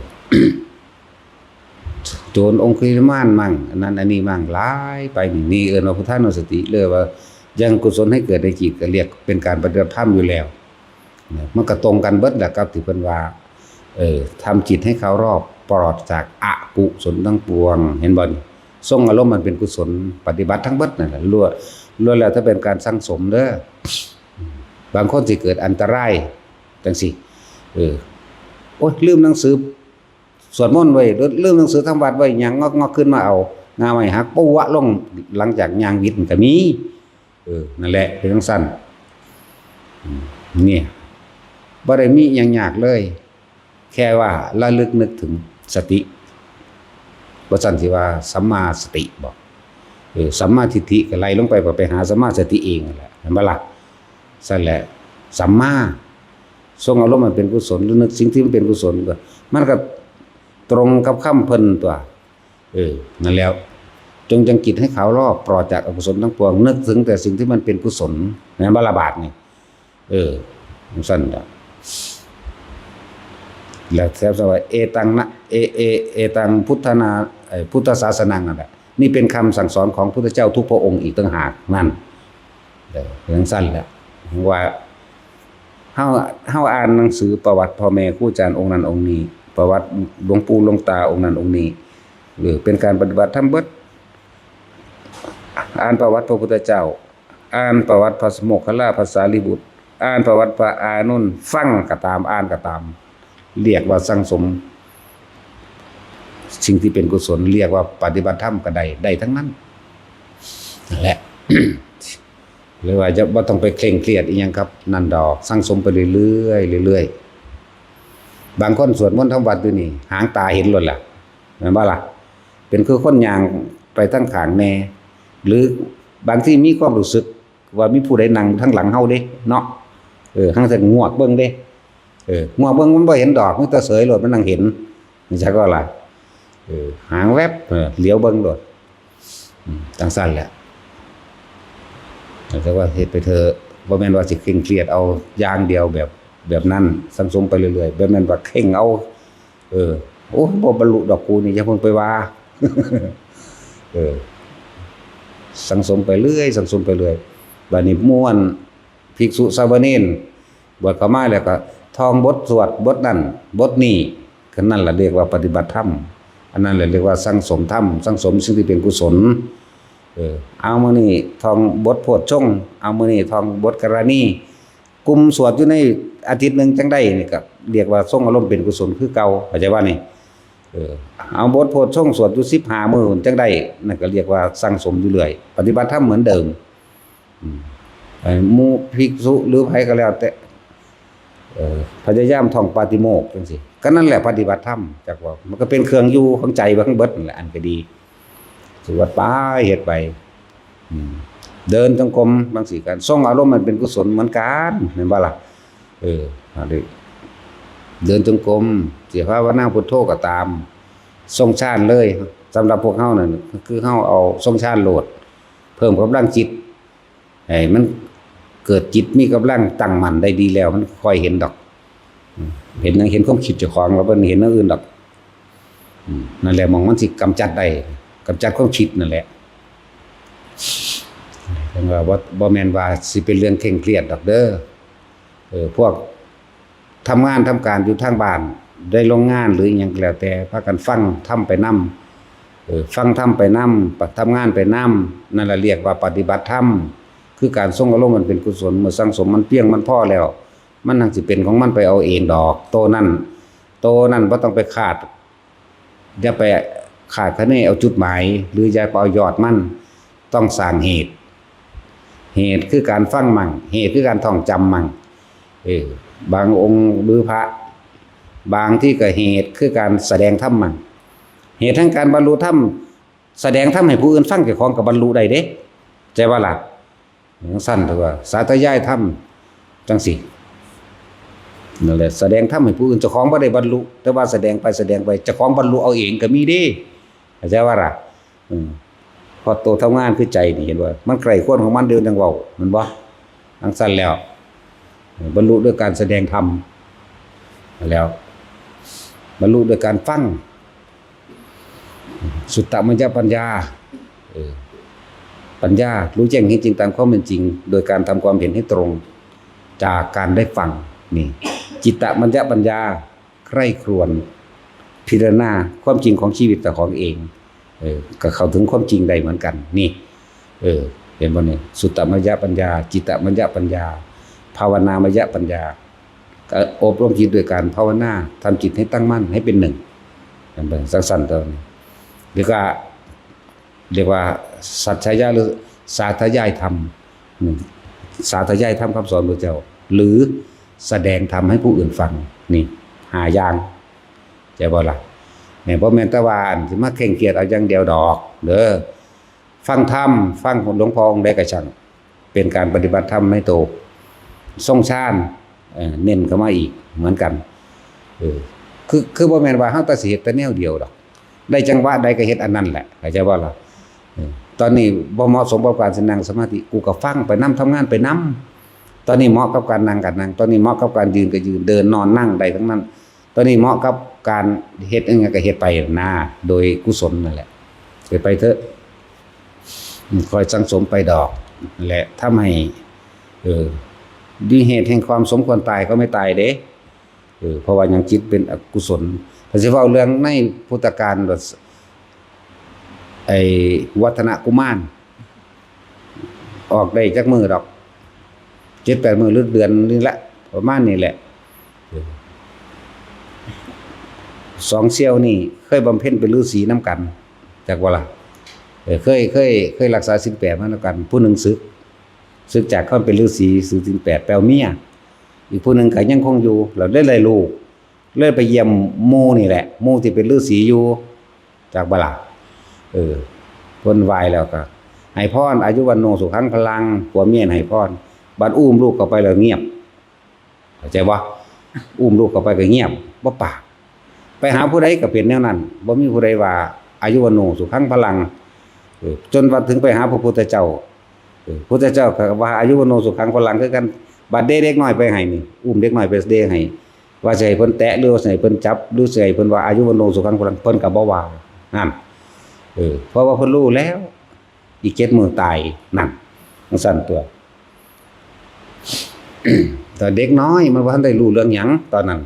โจรองคุลิมานมั่ง อันนั้นอันนี้มั่ง หลายไปนี่ นี่เอิ้นว่าพุทธานุสติ เรียกว่ายังกุศลให้เกิดในจิต ก็เรียกเป็นการปฏิบัติธรรมอยู่แล้ว เนี่ย มันก็ตรงกันเบิดแหละกับที่เพิ่นว่า เออ ทำจิตให้เคารอบ ปลอดจากอกุศลทั้งปวง เห็นบ่นี่ ทรงอารมณ์มันเป็นกุศล ปฏิบัติทั้งเบิดนั่นแหละ ล้วน ล้วนแล้วแต่เป็นการสั่งสมเด้อ บางคนสิเกิดอันตรายจั่งซี้ เออ โอ๊ย ลืมหนังสือสวดมนต์ไว้ ลืมหนังสือทำวัตรไว้ ย่างงอกๆ ขึ้นมาเอา งาไม้หัก ปุ๊วะลง หลังจากย่างวิดมันก็มี เออ นั่นแหละ เป็นจั่งซั้น อืม เนี่ย บ่ได้มีอิหยังยากเลย แค่ว่าระลึกนึกถึงสติ ว่าซั่นสิว่าสัมมาสติบ่ เออ สัมมาทิฏฐิก็ไล่ลงไป ก็ไปหาสัมมาสติเองนั่นแหละ เห็นบ่ล่ะ? ซั่นแหละ สัมมา ทรงอารมณ์มันเป็นกุศล หรือนึกสิ่งที่มันเป็นกุศลก็ มันก็ตรงกับคำเพิ่นตัว เออ นั่นแล้ว จงยังจิตให้ขาวรอบ ปลอดจากอกุศลทั้งปวง นึกถึงแต่สิ่งที่มันเป็นกุศล แม่นบ่ล่ะบาดนี่? เออ จั่งซั่นล่ะ แล้วแถมว่า เอตังนะ เอ เอ เอตังพุทธนา เอ่อ พุทธศาสนัง นั่นแหละ นี่เป็นคำสั่งสอนของพุทธเจ้าทุกพระองค์อีกต่างหาก นั่น เออ จั่งซั่นแหละ ว่า เฮา เฮาอ่านหนังสือประวัติพ่อแม่ครูอาจารย์องค์นั้นองค์นี้ ประวัติหลวงปู่หลวงตาองค์นั้นองค์นี้ เออ เป็นการปฏิบัติธรรมเบิด อ่านประวัติพระพุทธเจ้า อ่านประวัติพระโมคคัลลา พระสารีบุตร อ่านประวัติพระอานนท์ ฟังก็ตาม อ่านก็ตาม เรียกว่าสั่งสม สิ่งที่เป็นกุศล เรียกว่าปฏิบัติธรรมก็ได้ ได้ทั้งนั้น นั่นแหละ หรือว่าจะบ่ต้องไปเคร่งเครียดอีหยังกับนั่นดอก สั่งสมไปเรื่อยๆ เรื่อยๆ บางคนสวดมนต์ทำวัตรอยู่นี่ หางตาเห็นโลดล่ะ แม่นบ่ล่ะ? เป็นคือคนย่างไปทางข้างแน่ หรือบางทีมีความรู้สึกว่ามีผู้ใดนั่งทางหลังเฮาเด้ เนาะ เออ หางแต่งวกเบิ่งเด้ เออ งวกเบิ่งมันบ่เห็นดอก มีแต่เสยโลด มันนั่งเห็น จั่งซี้ก็ล่ะ เออ หางแวบ เออ เหลียวเบิ่งโลด อืม จั่งซั่นแหละ แต่ว่าเฮ็ดไปเถอะ บ่แม่นว่าสิเคร่งเครียดเอาอย่างเดียวแบบ แบบนั้น สั่งสมไปเรื่อยๆ บ่แม่นว่าเคร่งเอา เออ โอ้ย บ่บรรลุดอกกูนี่ อย่าเพิ่งไปว่า เออ สั่งสมไปเรื่อย สั่งสมไปเรื่อย บัดนี้ม่วน ภิกษุสามเณร บวชเข้ามาแล้วก็ท่องบทสวดบทนั้นบทนี้ ก็นั่นแหละเรียกว่าปฏิบัติธรรม อันนั้นแหละเรียกว่าสั่งสมธรรม สั่งสมสิ่งที่เป็นกุศล เออ เอามื้อนี้ท่องบทโพชฌงค์ เอามื้อนี้ท่องบทกรณี กลุ่มสวดอยู่ในอาทิตย์หนึ่งจั่งใดนี่ก็เรียกว่าทรงอารมณ์เป็นกุศลคือเก่า เข้าใจบ่นี่? เออ เอาบทโพชฌงค์สวดอยู่สิบห้ามื้อจั่งใด นั่นก็เรียกว่าสั่งสมอยู่เรื่อย ปฏิบัติธรรมเหมือนเดิม อืม ไอ้หมู่ภิกษุหรือไผก็แล้วแต่ เอ่อ พยายามท่องปาฏิโมกข์จั่งซี้ ก็นั่นแหละปฏิบัติธรรม จักว่า มันก็เป็นเครื่องอยู่ของใจเบิ่งเบิดนั่นแหละ อันก็ดี สวดไป เฮ็ดไป อืม เดินจงกรมบางสิ่งกัน ทรงอารมณ์มันเป็นกุศลเหมือนกัน แม่นบ่ล่ะ? เออ อันนี้ เดินจงกรม สิภาวนาพุทโธก็ตาม ทรงฌานเลย สำหรับพวกเฮานั่น คือเฮาเอาทรงฌานโลด เพิ่มกำลังจิต ให้มันเกิดจิตมีกำลังตั้งมั่นได้ดีแล้ว มันค่อยเห็นดอก อืม เห็นหยัง เห็นความคิดเจ้าของ แล้วบ่เห็นอย่างอื่นดอก อืม นั่นแหละหม่องมันสิกำจัดได้ กำจัดความคิดนั่นแหละ เพิ่นว่าบ่ บ่แม่นว่าสิเป็นเรื่องเคร่งเครียดดอกเด้อ เออ พวกทำงานทำการอยู่ทางบ้าน ในโรงงานหรืออิหยังก็แล้วแต่ พากันฟังธรรมไปนำ เออ ฟังธรรมไปนำ ทำงานไปนำ นั่นล่ะเรียกว่าปฏิบัติธรรม คือการทรงอารมณ์มันเป็นกุศล เมื่อสั่งสมมันเพียงมันพอแล้ว มันจั่งสิเป็นของมันไปเอาเองดอก โตนั้น โตนั้นบ่ต้องไปคาด อย่าไปคาดคะเนเอาจุดหมาย หรืออย่าไปเอายอดมัน ต้องสร้างเหตุ เหตุคือการฟังมั่ง เหตุคือการท่องจำมั่ง เออ บางองค์หรือพระ บางที่ก็เหตุคือการแสดงธรรมมั่ง เหตุแห่งการบรรลุธรรม แสดงธรรมให้ผู้อื่นฟัง เจ้าของก็บรรลุได้เด้ ใช่บ่ล่ะ? จั่งซั่นเถอะว่า สาธยายธรรมจั่งซี้ นั่นแหละ แสดงธรรมให้ผู้อื่น เจ้าของบ่ได้บรรลุ แต่ว่าแสดงไปแสดงไป เจ้าของบรรลุเอาเองก็มีเด้ เข้าใจบ่ล่ะ? อืม พอโตทำงานคือใจนี่ เห็นบ่ มันใคร่ครวญของมันเด้ จั่งเว้า แม่นบ่? จั่งซั่นแล้ว บรรลุด้วยการแสดงธรรม แล้ว บรรลุด้วยการฟัง สุตตมัญญปัญญา เออ ปัญญารู้แจ้งเห็นจริงตามความเป็นจริง โดยการทำความเห็นให้ตรง จากการได้ฟัง นี่ จิตตมัญญปัญญา ใคร่ครวญ พิจารณาความจริงของชีวิตเจ้าของเอง เออ ก็เข้าถึงความจริงได้เหมือนกัน นี่ เออ เห็นบ่นี่ สุตตมัญญปัญญา จิตตมัญญปัญญา ภาวนามยปัญญา ก็อบรมจิตด้วยการภาวนา ทำจิตให้ตั้งมั่น ให้เป็นหนึ่ง เห็นบ่ จั่งซั่นเท่านั้น หรือก็ เรียกว่าสัจฉายะ หรือสาธยายธรรม อืม สาธยายธรรมคำสอนพระเจ้า หรือแสดงธรรมให้ผู้อื่นฟัง นี่ ห้าอย่าง ใช่บ่ล่ะ? เนี่ย บ่แม่นแต่ว่าอันสิมาเคร่งเครียดเอาอย่างเดียวดอก เด้อ ฟังธรรม ฟังหลวงพ่อองค์ใดก็ช่าง เป็นการปฏิบัติธรรมให้โต ทรงฌาน เอ่อ เน้นเข้ามาอีกเหมือนกัน เออ คือ คือบ่แม่นว่าเฮาแต่สิเฮ็ดแต่แนวเดียวดอก ได้จังหวะใดก็เฮ็ดอันนั้นแหละ เข้าใจบ่ล่ะ เออ ตอนนี้บ่เหมาะสมกับการสินั่งสมาธิ กูก็ฟังไปนำ ทำงานไปนำ ตอนนี้เหมาะกับการนั่งก็นั่ง ตอนนี้เหมาะกับการยืนก็ยืน เดินนอนนั่งได้ทั้งนั้น ตอนนี้เหมาะกับการเฮ็ดอิหยังก็เฮ็ดไปนะ โดยกุศลนั่นแหละ เฮ็ดไปเถอะ คอยสั่งสมไปดอก และทำให้ เออ มีเหตุแห่งความสมควรตายก็ไม่ตายเด้ เออ เพราะว่ายังจิตเป็นอกุศล ถ้าสิเว้าเรื่องในพุทธกาล ไอ้วัฒนกุมาร ออกได้จักมื้อดอก เจ็ดแปดมื้อหรือเดือนนี่แหละ ประมาณนี้แหละ เออ สองเสี่ยวนี่เคยบำเพ็ญเป็นฤาษีนำกัน จักบ่ล่ะ เออ เคย เคย เคยรักษาศีลแปดมานำกัน ผู้หนึ่งสึก สึกจากความเป็นฤาษี ถือศีลแปด ไปเอาเมีย อีกผู้หนึ่งก็ยังคงอยู่ แล้วได้ ได้ลูก เลยไปเยี่ยมหมู่นี่แหละ หมู่ที่เป็นฤาษีอยู่ จักบ่ล่ะ เออ เพิ่นไหว้แล้วก็ให้พร อายุวัณโณสุขังพลัง ผัวเมียให้พร บัดอุ้มลูกเข้าไปแล้วเงียบ เข้าใจบ่ อุ้มลูกเข้าไปก็เงียบ บ่ปาก ไปหาผู้ใดก็เป็นแนวนั้น บ่มีผู้ใดว่า อายุวัณโณสุขังพลัง เออ จนว่าถึงไปหาพระพุทธเจ้า เออ พุทธเจ้าก็ว่า อายุวัณโณสุขังพลังคือกัน บัดเดเด็กน้อยไปให้นี่ อุ้มเด็กน้อยไปเดให้ ว่าสิให้เพิ่นแตะ หรือว่าสิให้เพิ่นจับ หรือสิให้เพิ่นว่า อายุวัณโณสุขังพลัง เพิ่นก็บ่ว่า นั่น เออ เพราะว่าเพิ่นรู้แล้ว อีกเจ็ดมื้อตาย นั่น จั่งซั้นตั๊ว แต่เด็กน้อยมันบ่ทันได้รู้เรื่องหยังตอนนั้น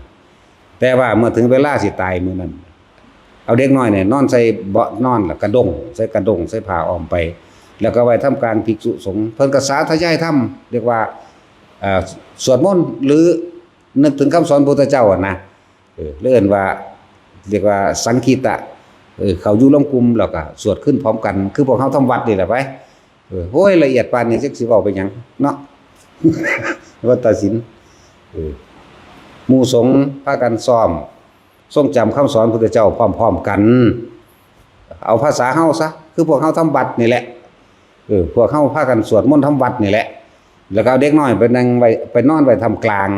แต่ว่าเมื่อถึงเวลาสิตายมื้อนั้น เอาเด็กน้อยเนี่ยนอนใส่เบาะนอน แล้วกระด้ง ใส่กระด้ง ใส่ผ้าอ้อมไป แล้วก็ไว้ท่ามกลางภิกษุสงฆ์ เพิ่นก็สาธยายธรรม เรียกว่า เอ่อ สวดมนต์ หรือนึกถึงคำสอนพุทธเจ้าอะนะ เออ เรียกว่า เรียกว่าสังคิตะ เออ เขาอยู่รวมกลุ่ม แล้วก็สวดขึ้นพร้อมกัน คือพวกเฮาทำวัดนี่แหละไป เออ โอ้ย ละเอียดปานนี้จักสิเว้าไปหยังเนาะ วัตตศิลป์ เออ หมู่สงฆ์พากันซ้อม ทรงจำคำสอนพุทธเจ้าพร้อมๆกัน เอาภาษาเฮาซะ คือพวกเฮาทำวัดนี่แหละ เออ พวกเฮาพากันสวดมนต์ทำวัดนี่แหละ แล้วก็เอาเด็กน้อยไปนั่งไว้ ไปนอนไว้ท่ามกลาง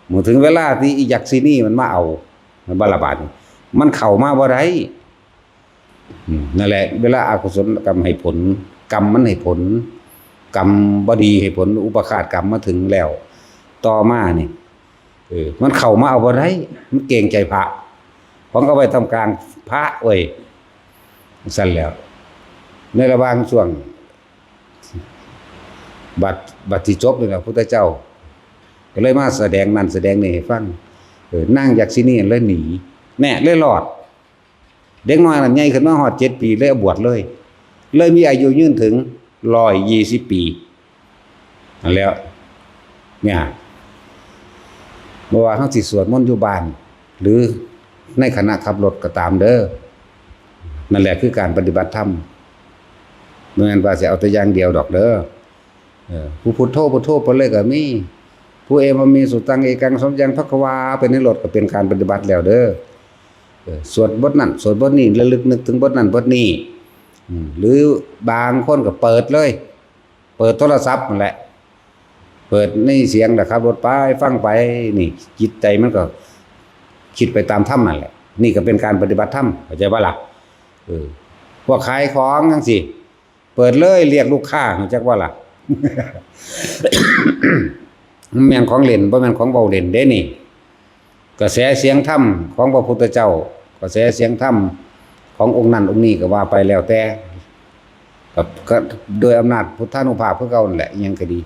เมื่อถึงเวลาที่อียักษินีมันมาเอา มันบ่ละบาดนี่ มันเข้ามาบ่ได้ อืม นั่นแหละ เวลาอกุศลกรรมให้ผล กรรมมันให้ผล กรรมบ่ดีให้ผล อุปาฆาตกรรมมาถึงแล้ว ต่อมานี่ เออ มันเข้ามาเอาบ่ได้ มันเกรงใจพระ ของเอาไว้ท่ามกลางพระเว้ย ซั่นแล้ว ในระหว่างช่วง บัด บัดที่จบนี่แหละ พุทธเจ้า ก็เลยมาแสดงนั่นแสดงนี่ให้ฟัง เออ นางยักษินีเลยหนี แน่ เลยรอด เด็กน้อยนั้นใหญ่ขึ้นมาฮอดเจ็ดปี เลยบวชเลย เลยมีอายุยืนถึงร้อยยี่สิบปี นั่นแหล้ว เนี่ย บ่ว่าเฮาสิสวดมนต์อยู่บ้าน หรือในขณะขับรถก็ตามเด้อ นั่นแหละคือการปฏิบัติธรรม บ่แม่นว่าสิเอาแต่อย่างเดียวดอกเด้อ เออ ผู้พุทโธ พุทโธไปเลยก็มี ผู้เอวะเม สุตัง เอกัง สมยัง ภควา ไปในรถก็เป็นการปฏิบัติแล้วเด้อ เออ สวดบทนั้น สวดบทนี้ ระลึกนึกถึงบทนั้นบทนี้ อืม หรือบางคนก็เปิดเลย เปิดโทรศัพท์นั่นแหละ เปิดในเสียงแล้วขับรถไป ฟังไป นี่ จิตใจมันก็คิดไปตามธรรมนั่นแหละ นี่ก็เป็นการปฏิบัติธรรม เข้าใจบ่ล่ะ เออ พวกขายของจั่งซี้ เปิดเลย เรียกลูกค้า รู้จักบ่ล่ะ มันแม่นของเล่น บ่แม่นของเว้าเล่นเด้นี่ กระแสเสียงธรรมของพระพุทธเจ้า กระแสเสียงธรรมขององค์นั้นองค์นี้ก็ว่าไปแล้วแต่ ก็ ก็โดยอำนาจพุทธานุภาพคือเก่านั่นแหละ อิหยังก็ดี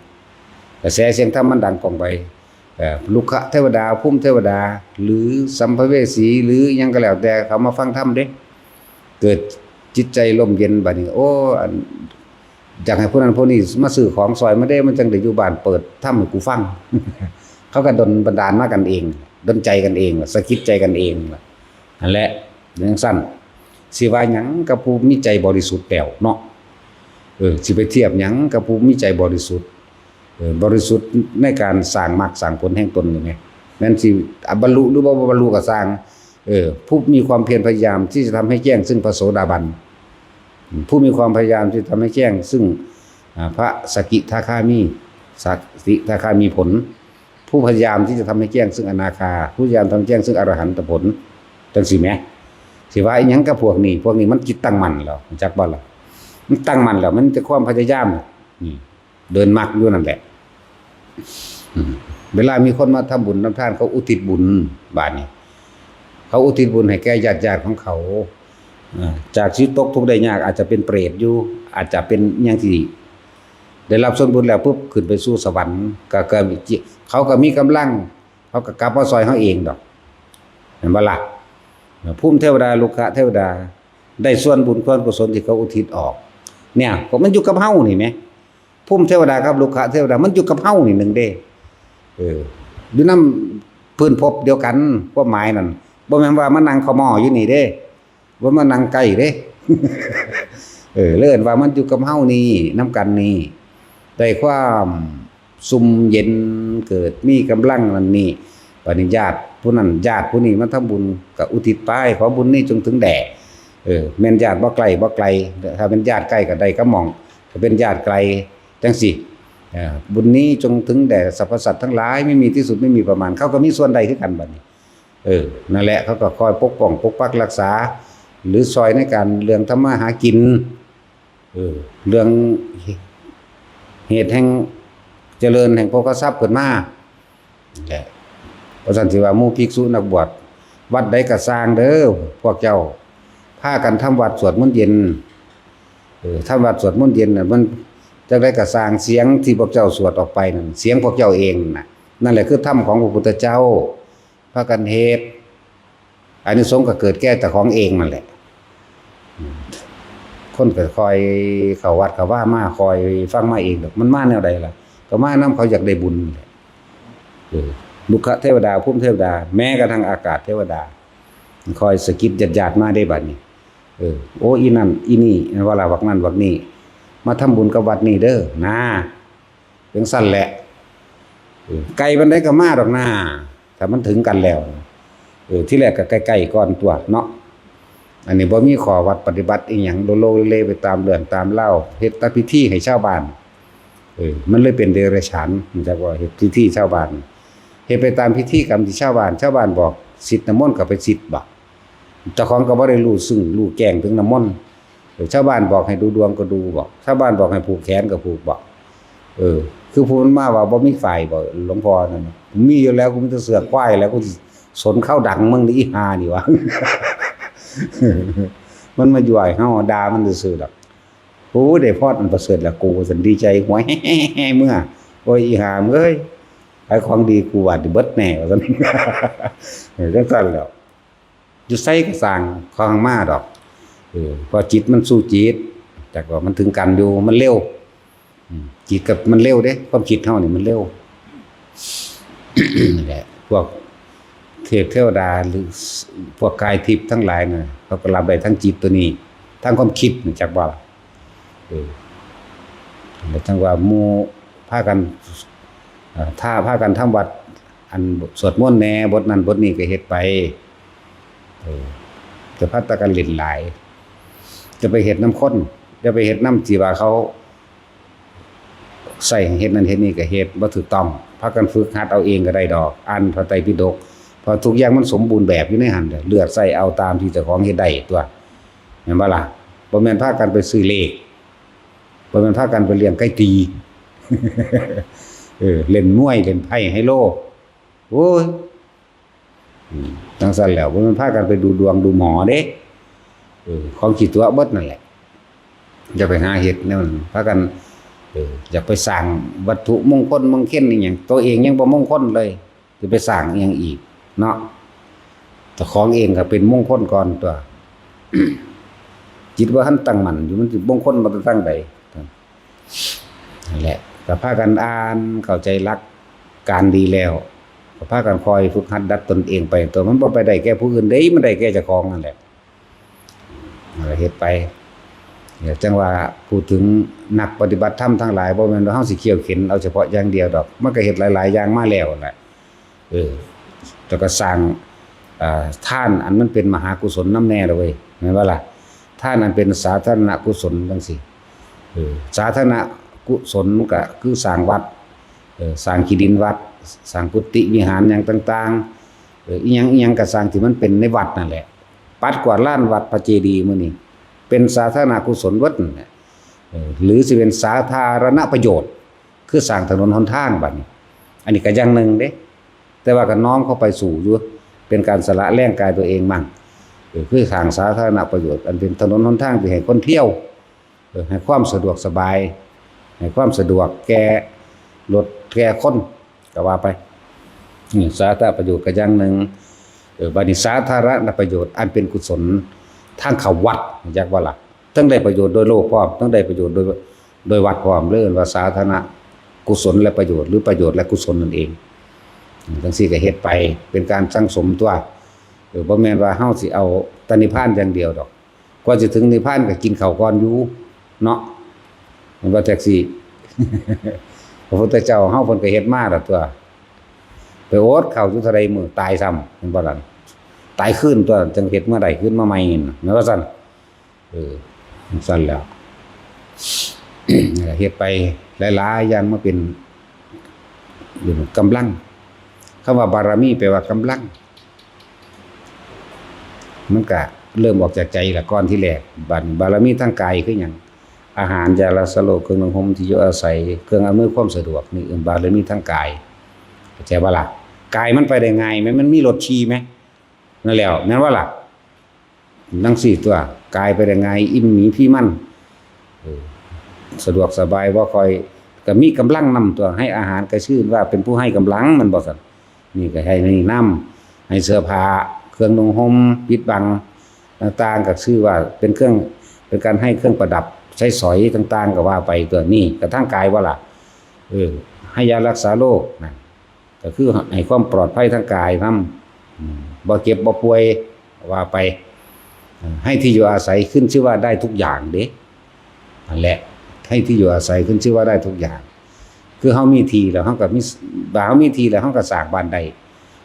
กระแสเสียงธรรมมันดังก้องไป เอ่อ รุกขเทวดา ภูมิเทวดา หรือสัมภเวสี หรืออิหยังก็แล้วแต่ เขามาฟังธรรมเด้ เกิดจิตใจร่มเย็นบัดนี้ โอ้ อัน อยากให้ผู้นั้นผู้นี้มาซื้อของซอยมาเด้ มันจั่งได้อยู่บ้านเปิดธรรมให้กูฟัง เขาก็ดลบันดาลมากันเอง ดลใจกันเอง สะกิดใจกันเอง นั่นแหละ จั่งซั้น สิว่าหยังกับผู้มีใจบริสุทธิ์แล้วเนาะ เออ สิไปเทียบหยังกับผู้มีใจบริสุทธิ์ เออ บริสุทธิ์ในการสร้างมรรคสร้างผลแห่งตนนี่ไง แม่นสิบรรลุหรือบ่บรรลุก็ซ่าง เออ ผู้มีความเพียรพยายามที่จะทำให้แจ้งซึ่งพระโสดาบัน ผู้มีความพยายามที่ทำให้แจ้งซึ่ง อ่า พระสกิทาคามี สกิทาคามีผล ผู้พยายามที่จะทำให้แจ้งซึ่งอนาคา ผู้พยายามทำให้แจ้งซึ่งอรหันตผล จังซี่แหม สิว่าอิหยังกับพวกนี้ พวกนี้มันจิตตั้งมั่นแล้ว จักบ่ล่ะ มันตั้งมั่นแล้ว มันจะความพยายาม นี่ เดินมรรคอยู่นั่นแหละ อืม เวลามีคนมาทำบุญทำทาน เขาอุทิศบุญ บาดนี้ เขาอุทิศบุญให้แก่ญาติๆของเขา อ่า จากชีวิตตกทุกข์ได้ยาก อาจจะเป็นเปรตอยู่ อาจจะเป็นหยังที่ได้รับส่วนบุญแล้วปุ๊บ ขึ้นไปสู่สวรรค์ ก็ ก็ เขาก็มีกำลัง เขาก็กลับมาซอยเขาเองดอก เห็นบ่ล่ะ ภูมิเทวดา รุกขเทวดา ได้ส่วนบุญส่วนกุศลที่เขาอุทิศออก เนี่ย ก็มันอยู่กับเฮานี่แหม ภูมิเทวดากับรุกขเทวดา มันอยู่กับเฮานี่หนึ่งเด้ เออ อยู่นำพื้นภพเดียวกัน ความหมายนั่น บ่แม่นว่ามานั่งเข้าหม้ออยู่นี่เด้ บ่มานั่งใกล้เด้ เออ เลยเอิ้นว่ามันอยู่กับเฮานี่ นำกันนี่ ได้ความซุ่มเย็น เกิดมีกำลังนั่นนี่ บัดนี้ญาติผู้นั้น ญาติผู้นี้มาทำบุญ ก็อุทิศไป ขอบุญนี้จงถึงแด่ เออ แม่นญาติบ่ใกล้บ่ไกล ถ้าเป็นญาติใกล้ก็ได้กับหม่อง ถ้าเป็นญาติไกล จังซี่ เออ บุญนี้จงถึงแด่สรรพสัตว์ทั้งหลาย ไม่มีที่สุด ไม่มีประมาณ เขาก็มีส่วนได้คือกันบัดนี้ เออ นั่นแหละ เขาก็คอยปกป้อง ปกปักรักษา หรือซอยในการเรื่องทำมาหากิน เออ เรื่องเหตุแห่งเจริญแห่งโภคทรัพย์ขึ้นมา นั่นแหละ เพราะฉะนั้นสิว่าหมู่ภิกษุนักบวช วัดใดก็ซ่างเด้อ พวกเจ้า พากันทำวัตรสวดมนต์เย็น เออ ทำวัตรสวดมนต์เย็นน่ะ มันจั่งใดก็ซ่าง เสียงที่พวกเจ้าสวดออกไปนั่น เสียงพวกเจ้าเองน่ะ นั่นแหละคือธรรมของพระพุทธเจ้า พากันเฮ็ด อานิสงส์ก็เกิดแก่เจ้าของเองนั่นแหละ อืม คนก็คอยเข้าวัดเข้าวามา คอยฟังมาเองดอก มันมาแนวใดล่ะ ก็มานำเขาอยากได้บุญนี่แหละ เออ รุกขเทวดา ภูมิเทวดา แม้กระทั่งอากาศเทวดา คอยสะกิดญาติๆมาได้บัดนี้ เออ โอ้ อีนั่น อีนี่ ว่าละวักนั่นวักนี่ มาทำบุญกับวัดนี่เด้อ นะ จั่งซั้นแหละ เออ ไกลปานใดก็มาดอกนา ถ้ามันถึงกันแล้ว เออ ที่แรกก็ใกล้ๆก่อนตั๊วเนาะ อันนี้บ่มีข้อวัดปฏิบัติอีหยัง โลโลเลๆไปตามเรื่องตามราว เฮ็ดแต่พิธีให้ชาวบ้าน เออ มันเลยเป็นเดรัจฉาน จักว่าเฮ็ดพิธีชาวบ้าน เฮ็ดไปตามพิธีกรรมที่ชาวบ้าน ชาวบ้านบอก สิทธิ์น้ำมนต์ก็ไปสิทธิ์บ่ เจ้าของก็บ่ได้รู้ซึ่งรู้แจ้งถึงน้ำมนต์ เออ ชาวบ้านบอกให้ดูดวงก็ดูบ่ ชาวบ้านบอกให้ผูกแขนก็ผูกบ่ เออ คือผู้มันมาว่าบ่มีฝ่ายบ่ หลวงพ่อนั่นน่ะ มีอยู่แล้ว กูมีแต่เสือกควายแล้ว กูสิสนเข้าดังมึงนี่ อีห่านี่วะ มันมายั่วให้เฮาด่ามันซื่อๆดอก โอ้ย ได้พรอันประเสริฐแล้วกู ว่าซั่น ดีใจหวย เมื่อ โอ้ย อีห่ามึงเอ้ย ขายของดีกูว่าสิเบิดแน่ ว่าซั่น เออ จั่งซั้นแหล้ว อยู่ไสก็ซ่าง เขาหังมาดอก เออ เพราะจิตมันสู้จิต แต่ก็มันถึงกันอยู่ มันเร็ว อืม จิตกับมันเร็วเด้ ความคิดเฮานี่มันเร็ว นั่นแหละ พวกเทพเทวดา หรือพวกกายทิพย์ทั้งหลายน่ะ เขาก็รับได้ทั้งจิตตัวนี้ ทั้งความคิดน่ะ จักว่าล่ะ เออ แล้วจั่งว่าหมู่พากัน เอ่อ ถ้าพากันทำวัตร อันสวดมนต์แหน่ บทนั้นบทนี้ก็เฮ็ดไป เออ จะพาแต่กันเล่นหลาย จะไปเฮ็ดนำคน อย่าไปเฮ็ดนำที่ว่าเขาใส่ให้เฮ็ดนั่นเฮ็ดนี่ก็เฮ็ดบ่ถูกต้อง พากันฝึกหัดเอาเองก็ได้ดอก อ่านพระไตรปิฎก เพราะทุกอย่างมันสมบูรณ์แบบอยู่ในหั้น เลือกใช้เอาตามที่เจ้าของเฮ็ดได้ตั๊ว แม่นบ่ล่ะ บ่แม่นพากันไปซื้อเลข บ่แม่นพากันไปเลี้ยงไก่ตี เออ เล่นมวย เล่นไพ่ไฮโล โอ้ย อืม จั่งซั้นแล้ว บ่แม่นพากันไปดูดวงดูหมอเด้ เออ ของขี้ตั๋วเบิดนั่นแหละ อย่าไปหาเฮ็ดแนวนั้น พากัน เออ อยากไปสร้างวัตถุมงคลมงคลอีหยัง ตัวเองยังบ่มงคลเลย สิไปสร้างอีหยังอีกเนาะ เจ้าของเองก็เป็นมงคลก่อนตั๊ว จิตบ่ทันตั้งมั่นอยู่ มันสิมงคลมาแต่ทางใด นั่นแหละ ก็พากันอ่านเข้าใจหลักการดีแล้ว ก็พากันคอยฝึกหัดดัดตนเองไป ตัวมันบ่ไปได้แก่ผู้อื่นเด้ มันได้แก่เจ้าของนั่นแหละ เออ เฮ็ดไป เนี่ย จั่งว่าพูดถึงนักปฏิบัติธรรมทั้งหลาย บ่แม่นว่าเฮาสิเคี่ยวเข็ญเอาเฉพาะอย่างเดียวดอก มันก็เฮ็ดหลายๆอย่างมาแล้วนั่นแหละ เออ แล้วก็สร้าง เอ่อ ทานอันมันเป็นมหากุศลนำแน่ละเว้ย แม่นบ่ล่ะ? ท ทานอันเป็นสาธารณกุศลจังซี่ เออ สาธารณกุศลก็คือสร้างวัด เออ สร้างขี้ดินวัด สร้างกุฏิวิหารหยังต่างๆ เออ อิหยังอิหยังก็สร้างที่มันเป็นในวัดนั่นแหละ ปัดกวาดลานวัดพระเจดีย์มื้อนี้ เป็นสาธารณกุศลเบิดนั่นแหละ เออ หรือสิเป็นสาธารณประโยชน์ คือสร้างถนนหนทางบัดนี้ อันนี้ก็อย่างหนึ่งเด้ แต่ว่าก็น้อมเข้าไปสู่อยู่ เป็นการสละแรงกายตัวเองมั่ง เออ คือสร้างสาธารณประโยชน์ อันเป็นถนนหนทางที่ให้คนเที่ยว เออ ให้ความสะดวกสบาย ให้ความสะดวกแก่รถแก่คน ก็ว่าไป นี่สาธารณประโยชน์ก็อย่างหนึ่ง เออ บัดนี้สาธารณประโยชน์อันเป็นกุศลทางเข้าวัด จักว่าล่ะ ทั้งได้ประโยชน์โดยโลกพร้อม ทั้งได้ประโยชน์โดย โดยวัดพร้อม เลยเอิ้นว่าสาธารณกุศลและประโยชน์ หรือประโยชน์และกุศลนั่นเอง จังซี่ก็เฮ็ดไป เป็นการสั่งสมตัว เออ บ่แม่นว่าเฮาสิเอาแต่นิพพานอย่างเดียวดอก กว่าสิถึงนิพพานก็กินข้าวก่อนอยู่ เนาะ แม่นบ่แท็กซี่ พระพุทธเจ้าเฮาเพิ่นก็เฮ็ดมาแล้วตัว ไปอดข้าวอยู่เท่าใดมื้อ ตายซ้ำ แม่นบ่ล่ะ ตายคืนตัว จั่งเฮ็ดมาได้ คืนมาใหม่นั่นน่ะ แม่นว่าซั่น เออ จั่งซั่นแหล้ว เฮ็ดไปหลายๆ อย่างมาเป็น เป็นกำลัง คำว่าบารมีแปลว่ากำลัง มันก็เริ่มออกจากใจละก่อนทีแรก บัดนี้บารมีทางกายคือหยัง อาหาร ยารักษาโรค เครื่องนุ่งห่ม ที่อยู่อาศัย เครื่องอำนวยความสะดวก นี่เอิ้นบารมีทางกาย เข้าใจบ่ล่ะ กายมันไปได้ง่ายไหม มันมีรถขี่ไหม นั่นแหล้ว แม่นบ่ล่ะ จั่งซี้ตัว กายไปได้ง่าย อิ่มหมีพีมัน เออ สะดวกสบาย บ่ค่อย ก็มีกำลังนำตัว ให้อาหารก็ชื่อว่าเป็นผู้ให้กำลัง แม่นบ่ซั่น นี่ก็ให้นี่นำ ให้เสื้อผ้า เครื่องนุ่งห่ม ปิดบังต่างๆ ก็ชื่อว่าเป็นเครื่อง เป็นการให้เครื่องประดับใช้สอยต่างๆ ก็ว่าไปตัว นี่ก็ทางกายบ่ล่ะ เออ ให้ยารักษาโรคนะ ก็คือให้ความปลอดภัยทางกายนำ อืม บ่เจ็บบ่ป่วย ว่าไป เอ่อ ให้ที่อยู่อาศัยขึ้นชื่อว่าได้ทุกอย่างเด้ นั่นแหละ ให้ที่อยู่อาศัยขึ้นชื่อว่าได้ทุกอย่าง คือเฮามีที่แล้วเฮาก็มี บ่าเฮามีที่แล้วเฮาก็สร้างบ้านได้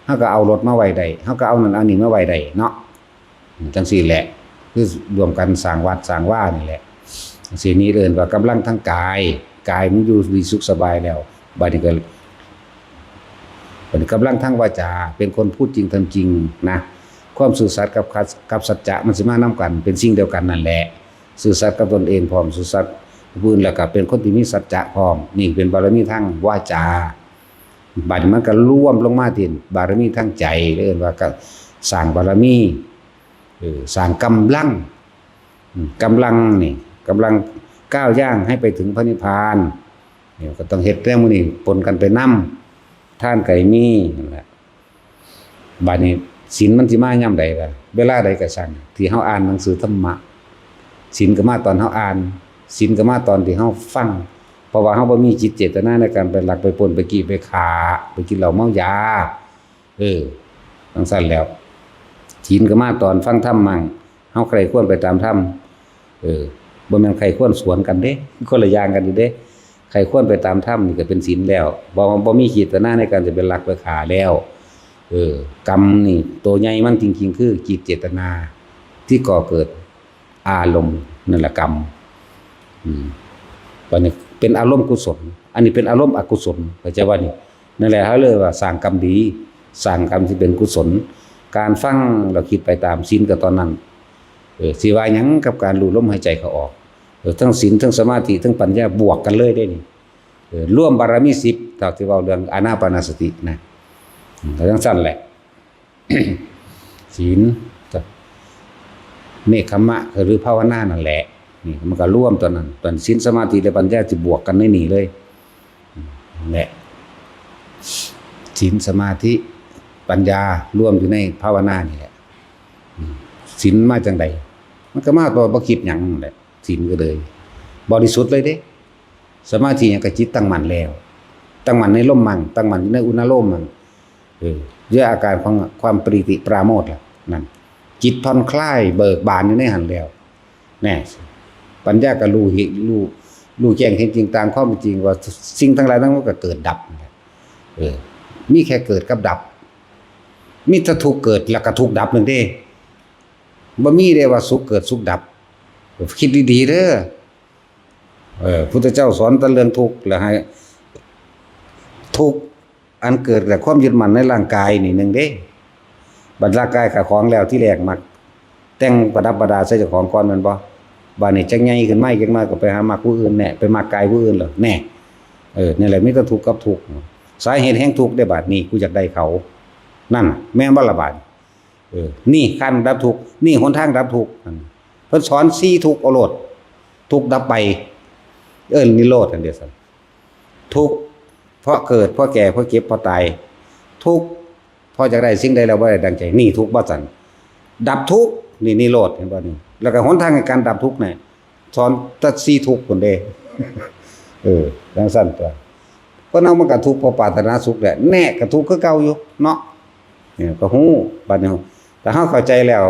เฮาก็เอารถมาไว้ได้ เฮาก็เอานั่นเอานี่มาไว้ได้เนาะ จั่งซี้แหละ คือร่วมกันสร้างวัดสร้างวานี่แหละ จั่งซี้ นี่เอิ้นว่ากำลังทางกาย กายมันอยู่ดีสุขสบายแล้ว บัดนี้ก็ บัดนี้กำลังทางวาจา เป็นคนพูดจริงทำจริงนะ ความซื่อสัตย์กับ กับสัจจะมันสิมานำกัน เป็นสิ่งเดียวกันนั่นแหละ ซื่อสัตย์กับตนเองพร้อม ซื่อสัตย์ผู้อื่น แล้วก็เป็นคนที่มีสัจจะพร้อม นี่เป็นบารมีทางวาจา บัดนี้มันก็รวมลงมาที่บารมีทางใจ เอิ้นว่าก็สร้างบารมี เออ สร้างกำลัง อืม กำลังนี่ กำลังก้าวย่างให้ไปถึงพระนิพพาน นี่ก็ต้องเฮ็ดแนวหมู่นี้ปนกันไปนำ ทานก็ให้มีนั่นแหละ บัดนี้ศีลมันสิมายามใดล่ะ เวลาใดก็ช่าง ที่เฮาอ่านหนังสือธรรมะ ศีลก็มาตอนเฮาอ่าน ศีลก็มาตอนที่เฮาฟัง เพราะว่าเฮาบ่มีจิตเจตนาในการไปลักไปปล้น ไปกี้ไปฆ่า ไปกินเหล้าเมายา เออ จั่งซั้นแหล้ว ศีลก็มาตอนฟังธรรมมั่ง เฮาใคร่ครวญไปตามธรรม เออ บ่แม่นใคร่ครวญสวนกันเด้ คนละอย่างกันอยู่เด้ ใคร่ครวญไปตามธรรมนี่ก็เป็นศีลแล้ว บ่ บ่มีเจตนาในการจะไปลักไปฆ่าแล้ว เออ กรรมนี่ตัวใหญ่มันจริงๆ คือจิตเจตนาที่ก่อเกิด อารมณ์นั่นแหละกรรม อืม บัดนี้เป็นอารมณ์กุศล อันนี้เป็นอารมณ์อกุศล เข้าใจบ่นี่ นั่นแหละเขาเรียกว่าสร้างกรรมดี สร้างกรรมที่เป็นกุศล การฟังแล้วคิดไปตามศีลก็ตอนนั้น เออ สิว่าหยังกับการรู้ลมหายใจเข้าออก เออ ทั้งศีล ทั้งสมาธิ ทั้งปัญญาบวกกันเลยเด้นี่ เออ รวมบารมีสิบ เท่าที่เว้าเรื่องอานาปานสตินะ อืม ก็จั่งซั้นแหละ ศีลกับเนกขัมมะ หรือภาวนานั่นแหละ นี่มันก็รวมตอนนั้น ตอนศีล สมาธิ และปัญญาสิบวกกันในนี่เลย นั่นแหละ ศีล สมาธิ ปัญญารวมอยู่ในภาวนานี่แหละ อืม ศีลมาจั่งใด มันก็มาตัวบ่คิดหยังนั่นแหละ ศีลก็เลยบริสุทธิ์เลยเด้ สมาธิหยังก็จิตตั้งมั่นแล้ว ตั้งมั่นในลมมั่ง ตั้งมั่นในอุณาโลมมั่ง เออ ด้วยอาการของความปีติปราโมทย์ล่ะ นั่น จิตผ่อนคลายเบิกบานอยู่ในหั้นแล้ว แน่ ปัญญาก็รู้เหตุ รู้ รู้แจ้งเห็นจริงตามความเป็นจริงว่าสิ่งทั้งหลายทั้งมวลก็เกิดดับ เออ มีแค่เกิดกับดับ มีแต่ทุกข์เกิดแล้วก็ทุกข์ดับนั่นเด้ บ่มีเด้ว่าสุขเกิดสุขดับ คิดดีๆเด้อ เออ พุทธเจ้าสอนแต่เรื่องทุกข์ แล้วให้ ทุกข์อันเกิดจากความยึดมั่นในร่างกายนี่หนึ่งเด้ บัดร่างกายกับของแล้วที่แรกมักแต่งประดับประดาใส่เจ้าของก่อนแม่นบ่ บาดนี้จักใหญ่ขึ้นมาอีกจักหน่อยก็ไปหามักผู้อื่นแน่ ไปมักกายผู้อื่นเหรอแน่ เออ นี่แหละมีแต่ทุกข์กับทุกข์ สาเหตุแห่งทุกข์ได้บาดนี้ กูอยากได้เขา นั่นน่ะ แม่นบ่ละบาด เออ นี่การดับทุกข์ นี่หนทางดับทุกข์ นั่น เพิ่นสอนสี่ทุกข์เอาโลด ทุกข์ดับไป เอิ้นนิโรธอันเดียวกัน ทุกข์เพราะเกิด เพราะแก่ เพราะเจ็บ เพราะตาย ทุกข์เพราะอยากได้สิ่งใดแล้วบ่ได้ดังใจ นี่ทุกข์บ่ซั่น ดับทุกข์ นี่นิโรธ เห็นบ่นี่ แล้วก็หนทางแห่งการดับทุกข์เนี่ย สอนแต่สี่ทุกข์พุ้นเด้ เออ จั่งซั่นตั่ว คนเฮามันก็ทุกข์เพราะปรารถนาสุขแหละ แน่ก็ทุกข์คือเก่าอยู่เนาะ เนี่ย ก็ฮู้ บัดนี้ ถ้าเฮาเข้าใจแล้ว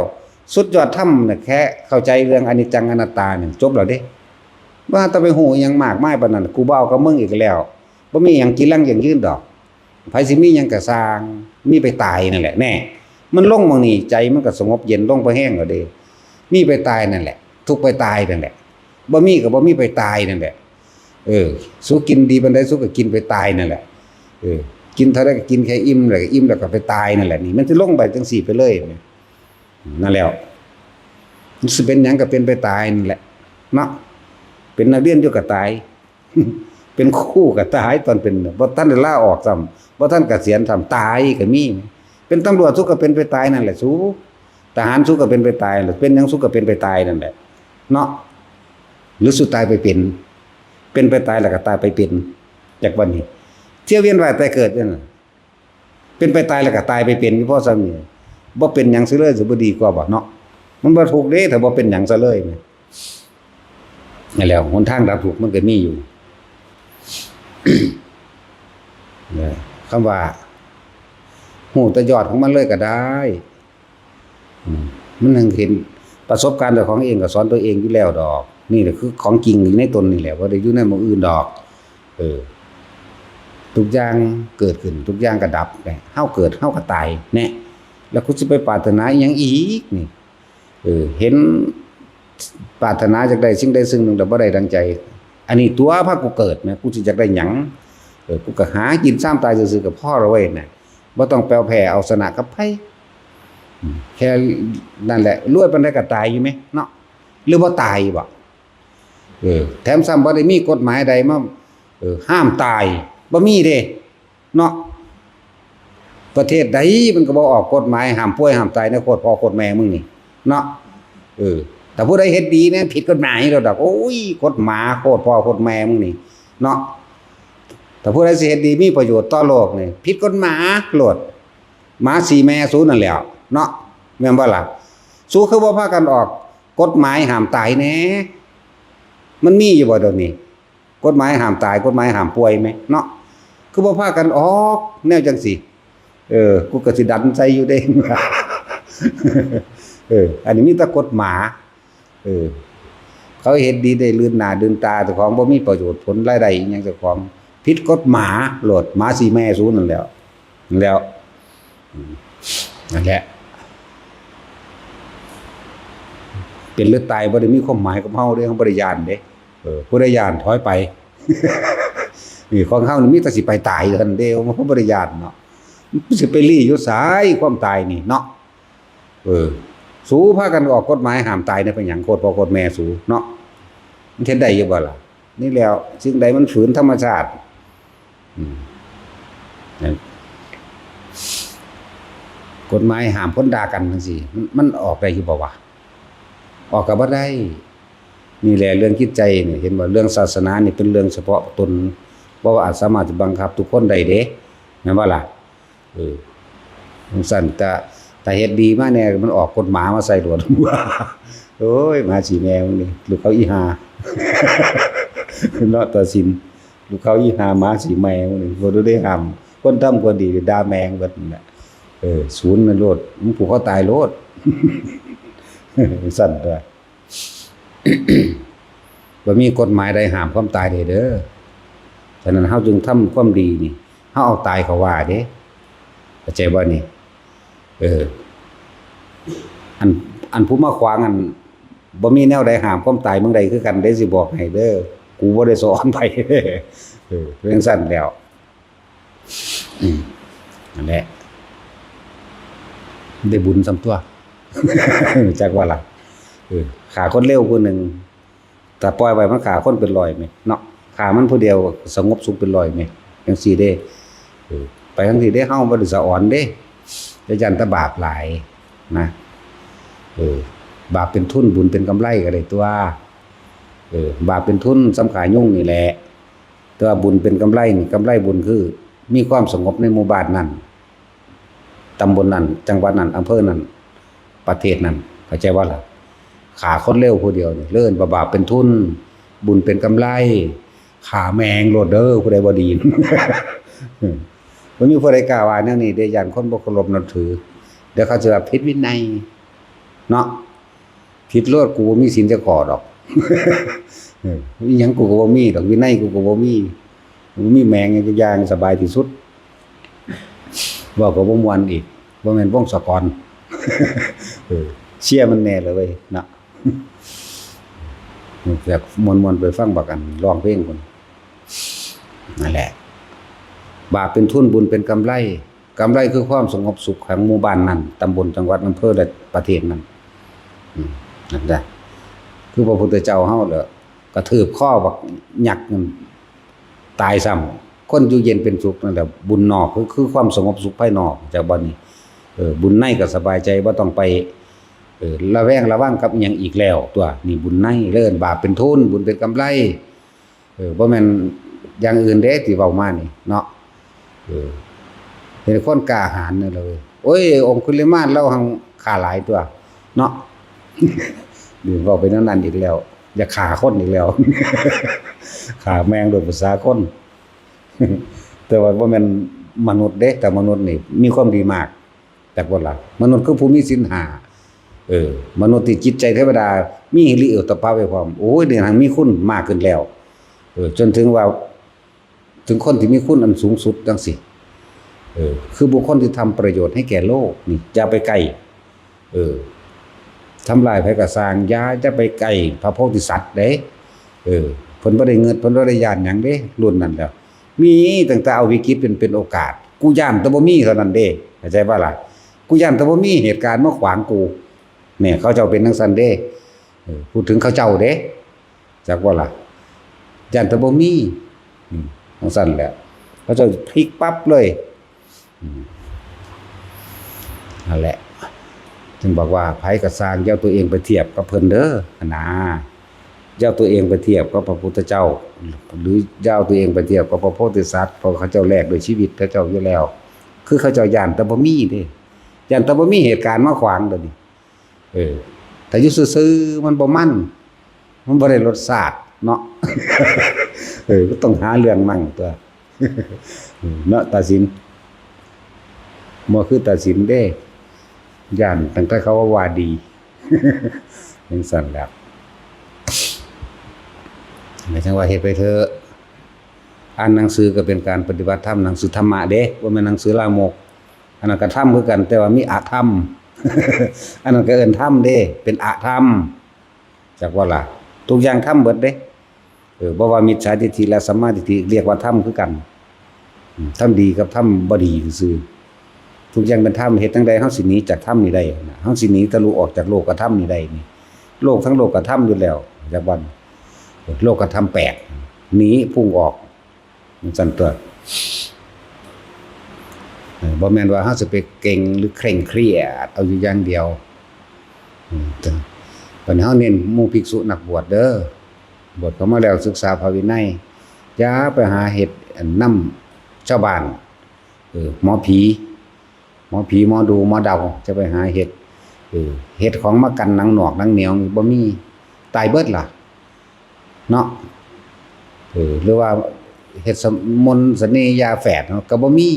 สุดยอดธรรมน่ะ แค่เข้าใจเรื่องอนิจจังอนัตตานี่ จบแล้วเด้ บ่ต้องไปฮู้อิหยังมากมายปานนั้น กูบ่เอากับมึงอีกแล้ว บ่มีหยังจีรังยั่งยืนดอก ไผสิมีหยังก็ซ่าง มีไปตายนั่นแหละ แน่ มันลงหม่องนี้ ใจมันก็สงบเย็นลงพอแฮงแล้วเด้ มีไปตายนั่นแหละ ทุกข์ไปตายนั่นแหละ บ่มีก็บ่มีไปตายนั่นแหละ เออ สูกินดีปานใด สูก็กินไปตายนั่นแหละ เออ กินเท่าใดก็กินแค่อิ่ม แล้วก็อิ่มแล้วก็ไปตายนั่นแหละ นี่ มันสิลงไปจั่งซี้ไปเลย นั่นแหล้ว มันสิเป็นหยังก็เป็นไปตายนั่นแหละ เนาะ เป็นนักเรียนอยู่ก็ตาย เป็นครูก็ตาย ตอนเป็น บ่ทันได้ลาออกซ้ำ บ่ทันเกษียณซ้ำ ตายก็มี เป็นตำรวจสูก็เป็นไปตายนั่นแหละสู ทหารสูก็เป็นไปตาย เป็นหยังสูก็เป็นไปตายนั่นแหละ เนาะ หรือสูตายไปเป็น เป็นไปตายแล้วก็ตายไปเป็น จากวันนี้ เที่ยวเวียนว่ายตายเกิดนั่นน่ะ เป็นไปตายแล้วก็ตายไปเป็นอยู่พอส่ำนี้ บ่เป็นหยังซะเลย สิบ่ดีกว่าบ่เนาะ มันบ่ทุกข์เด้ ถ้าบ่เป็นหยังซะเลยเนี่ย นั่นแหล้ว หนทางดับทุกข์มันก็มีอยู่ เนี่ย คำว่า ฮู้แต่ยอดของมันเลยก็ได้ อืม มันยังเห็นประสบการณ์เจ้าของเองก็สอนตัวเองอยู่แล้วดอก นี่แหละคือของจริงอยู่ในตนนี่แหละ บ่ได้อยู่ในหม่องอื่นดอก เออ ทุกอย่างเกิดขึ้น ทุกอย่างก็ดับ เนี่ย เฮาเกิด เฮาก็ตาย เนี่ย แล้วกูสิไปปรารถนาอิหยังอีกนี่ เออ เห็นปรารถนาอยากได้สิ่งใดสิ่งหนึ่งแต่บ่ได้ดังใจ อันนี้ตัวพากูเกิดนะ กูสิอยากได้หยัง เออ กูก็หากินซ้ำตายซื่อๆก็พอแล้วเว้ยนะ บ่ต้องแปวแผ่เอาชนะกับไผ อืม แค่นั้นแหละ รวยปานใดก็ตายอยู่แหมเนาะ หรือบ่ตายบ่ เออ แถมซ้ำบ่ได้มีกฎหมายใดมา เออ ห้ามตาย บ่มีเด้ เนาะ ประเทศใดมันก็บ่ออกกฎหมายห้ามป่วยห้ามตายในโคตรพ่อโคตรแม่มึงนี่ เนาะ เออ แต่ผู้ใดเฮ็ดดีเนี่ยผิดกฎหมายแล้วดอก โอ้ย กฎหมาโคตรพ่อโคตรแม่มึงนี่ เนาะ แต่ผู้ใดสิเฮ็ดดีมีประโยชน์ต่อโลกนี่ ผิดกฎหมาโลด หมาสี่แม่สูนั่นแหล้ว เนาะ แม่นบ่ล่ะ สูคือบ่พากันออกกฎหมายห้ามตายแหน่ มันมีอยู่บ่เดี๋ยวนี้ กฎหมายห้ามตาย กฎหมายห้ามป่วยแหมเนาะ คือบ่พากันออกแนวจั่งซี้ เออ กูก็สิดันใส่อยู่เด้ เออ อันนี้มีแต่กฎหมา เออ เขาเฮ็ดดีได้ลื่นหน้าลื่นตาเจ้าของ บ่มีประโยชน์ผลรายได้อิหยังเจ้าของ ผิดกฎหมาโลด หมาสี่แม่สูนั่นแหล้ว นั่นแหล้ว อืม นั่นแหละ เป็นหรือตายบ่ได้มีความหมายกับเฮาเด้ เฮาบ่ได้ย้านเด้ เออ ผู้ใดย้านถอยไป นี่ของเฮานี่มีแต่สิไปตายเท่านั้นเด้ เฮาบ่ได้ย้านเนาะ มันสิไปลี้อยู่ไสความตายนี่เนาะ เออ สูพากันออกกฎหมายห้ามตายเนี่ยเป็นหยัง โคตรพ่อโคตรแม่สูเนาะ มันเฮ็ดได้อยู่บ่ล่ะ นี่แหล้ว สิ่งใดมันฝืนธรรมชาติ อืม นั่น กฎหมายห้ามคนด่ากันจั่งซี้ มัน มันออกได้อยู่บ่วะ ออกก็บ่ได้ นี่แหละเรื่องจิตใจนี่ เห็นบ่ เรื่องศาสนานี่เป็นเรื่องเฉพาะตน บ่ว่าอาจสามารถจะบังคับทุกคนได้เด้ แม่นบ่ล่ะ เออ จั่งซั้น ถ้า ถ้าเฮ็ดดีมาแหน่ มันออกกฎหมามาใส่โลด โอ้ย หมาสี่แม่มึงนี่ ลูกเขาอีห่า เนาะ ตัดสิน ลูกเขาอีห่า หมาสี่แม่มึงนี่ บ่ได้ห้าม คนทำความดีด่าแม่งเบิดนั่นแหละ เออ ศูนย์นั่นโลด มึงผูกคอตายโลด จั่งซั้นตั่ว บ่มีกฎหมายใดห้ามความตายได้เด้อ ฉะนั้นเฮาจึงทำความดีนี่ เฮาเอาตายเข้าว่าเด้ เข้าใจบ่นี่ เออ อัน อันผู้มาขวางอัน บ่มีแนวใดห้ามความตายเมืองใดคือกันเด้ สิบอกให้เด้อ กูบ่ได้สอนไผ เออ เป็นจั่งซั้นแล้ว อืม นั่นแหละ ได้บุญส่ำตั๊ว จักว่าล่ะ เออ ฆ่าคนเลวผู้หนึ่ง ถ้าปล่อยไว้มันฆ่าคนเป็นร้อยแหมเนาะ ฆ่ามันผู้เดียวสงบสุขเป็นร้อยแหม จั่งซี้เด้ เออ ไปจั่งซี้เด้ เฮาบ่ได้สะออนเด้ แต่ย้านแต่บาปหลายนะ เออ บาปเป็นทุนบุญเป็นกำไรก็ได้ตั๊ว เออ บาปเป็นทุนส่ำขายุงนี่แหละ แต่ว่าบุญเป็นกำไรนี่ กำไรบุญคือมีความสงบในหมู่บ้านนั้น ตำบลนั้น จังหวัดนั้น อำเภอนั้น ประเทศนั้น เข้าใจบ่ล่ะ ฆ่าคนเลวผู้เดียวนี่ เอิ้นว่าบาปเป็นทุน บุญเป็นกำไร ฆ่าแม่งโลดเด้อ ผู้ใดบ่ดี บ่มีผู้ใดกล้าว่าแนวนี้เด้ ย้านคนบ่เคารพนับถือ เดี๋ยวเขาสิว่าผิดวินัย เนาะ ผิดโลด กูบ่มีศีลจักข้อดอก เออ อิหยังกูก็บ่มีดอก วินัยกูก็บ่มี บ่มีแม่งหยังจักอย่าง สบายที่สุด เว้าก็บ่ม่วนอีก บ่แม่นวงศกร เออ เชียร์มันแน่เลยเว้ย เนาะ อยากม่วนๆ ไปฟังบักอันร้องเพลงพุ้น นั่นแหละ บาปเป็นทุนบุญเป็นกำไร กำไรคือความสงบสุขของหมู่บ้านนั้น ตำบล จังหวัด อำเภอ และประเทศนั้น อืม นั่นแหละ คือพระพุทธเจ้าเฮาแหละ กระทืบคอบักยักษ์นั่นตายซ้ำ คนอยู่เย็นเป็นสุขนั่นแหละ บุญนอก คือ คือความสงบสุขภายนอก จากบัดนี้ เออ บุญในก็สบายใจ บ่ต้องไป เออ ระแวงระวังกับอิหยังอีกแล้วตั๊ว นี่บุญใน เอิ้นบาปเป็นทุน บุญเป็นกำไร เออ บ่แม่นอย่างอื่นเด้ที่เว้ามานี่เนาะ เออ เห็นคนกล้าหาญนั่นเลย โอ้ย องคุลิมานลาวหั้นฆ่าหลายตั๊วเนาะ นี่เว้าไปแนวนั้นอีกแล้ว อยากฆ่าคนอีกแล้ว ฆ่าแม่งโดยภาษาคน แต่ว่าบ่แม่นมนุษย์เด้ แต่มนุษย์นี่มีความดีมาก จักบ่ล่ะ มนุษย์คือผู้มีศีลห้า เออ มนุษย์ที่จิตใจเทวดา มีฮิริโอตตัปปะไว้พร้อม โอ้ย นี่หั้นมีคุณมากขึ้นแล้ว เออ จนถึงว่า ถึงคนที่มีคุณอันสูงสุดจั่งซี้ เออ คือบุคคลที่ทำประโยชน์ให้แก่โลกนี่ อย่าไปใกล้ เออ ทำลายไผก็ซ่าง อย่า อย่าไปใกล้พระโพธิสัตว์เด้ เออ เพิ่นบ่ได้งึด เพิ่นบ่ได้ย้านหยังเด้ รุ่นนั้นแล้ว มีตั้งแต่เอาวิกฤตเป็น เป็นโอกาส กูย้านแต่บ่มีเท่านั้นเด้ เข้าใจบ่ล่ะ กูย้านแต่บ่มีเหตุการณ์มาขวางกู เนี่ย เขาเจ้าเป็นจั่งซั้นเด้ เออ พูดถึงเขาเจ้าเด้ จักบ่ล่ะ ย้านแต่บ่มี อืม จั่งซั้นแหละ เขาเจ้าพลิกปั๊บเลย อืม นั่นแหละ จึงบอกว่า ไผก็ซ่าง อย่าเอาตัวเองไปเทียบกับเพิ่นเด้อ หั้นนะ อย่าเอาตัวเองไปเทียบกับพระพุทธเจ้า หรืออย่าเอาตัวเองไปเทียบกับพระโพธิสัตว์ เพราะเขาเจ้าแลกด้วยชีวิตเขาเจ้าอยู่แล้ว คือเขาเจ้าย้านแต่บ่มีเด้ ย้านแต่บ่มีเหตุการณ์มาขวางเดี๋ยวนี้ เออ ถ้าอยู่ซื่อๆ มันบ่มัน มันบ่ได้รสชาติเนาะ เออ ก็ต้องหาเรื่องมั่งตั๊ว เนาะ ตาสิน บ่คือตาสินเด้ ย้านตั้งแต่เขาว่าดี จั่งซั้นแหละ ก็จั่งว่าเฮ็ดไปเถอะ อ่านหนังสือก็เป็นการปฏิบัติธรรม หนังสือธรรมะเด้ บ่แม่นหนังสือลามก อันนั้นก็ธรรมคือกัน แต่ว่ามีอธรรม อันนั้นก็เอิ้นธรรมเด้ เป็นอธรรม จักว่าล่ะ ทุกอย่างธรรมเบิดเด้ เออ บ่ว่ามิจฉาทิฏฐิและสัมมาทิฏฐิเรียกว่าธรรมคือกัน อืม ธรรมดีกับธรรมบ่ดีซื่อๆ ทุกอย่างเป็นธรรม เฮ็ดจั่งใดเฮาสิหนีจากธรรมนี่ได้นะ เฮาสิหนีทะลุออกจากโลกธรรมนี่ได้นี่ โลกทั้งโลกธรรมอยู่แล้ว จักวัน โลกธรรมแปด หนีพุ่งออก จั่งซั้นตั๊ว เออ บ่แม่นว่าเฮาสิไปเก่งหรือเคร่งเครียดเอาอยู่อย่างเดียว อืม บัดนี้เฮาเน้นหมู่ภิกษุนักบวชเด้อ บวชเข้ามาแล้วศึกษาพระวินัย อย่าไปหาเฮ็ดอันนำชาวบ้าน เออ หมอผี หมอผี หมอดู หมอเดา จะไปหาเฮ็ด เออ เฮ็ดของมากันหนังหนวกหนังเหนียวนี่บ่มี ตายเบิดล่ะ เนาะ เออ หรือว่าเฮ็ดสะ มนต์เสน่ห์ยาแฝดเนาะ ก็บ่มี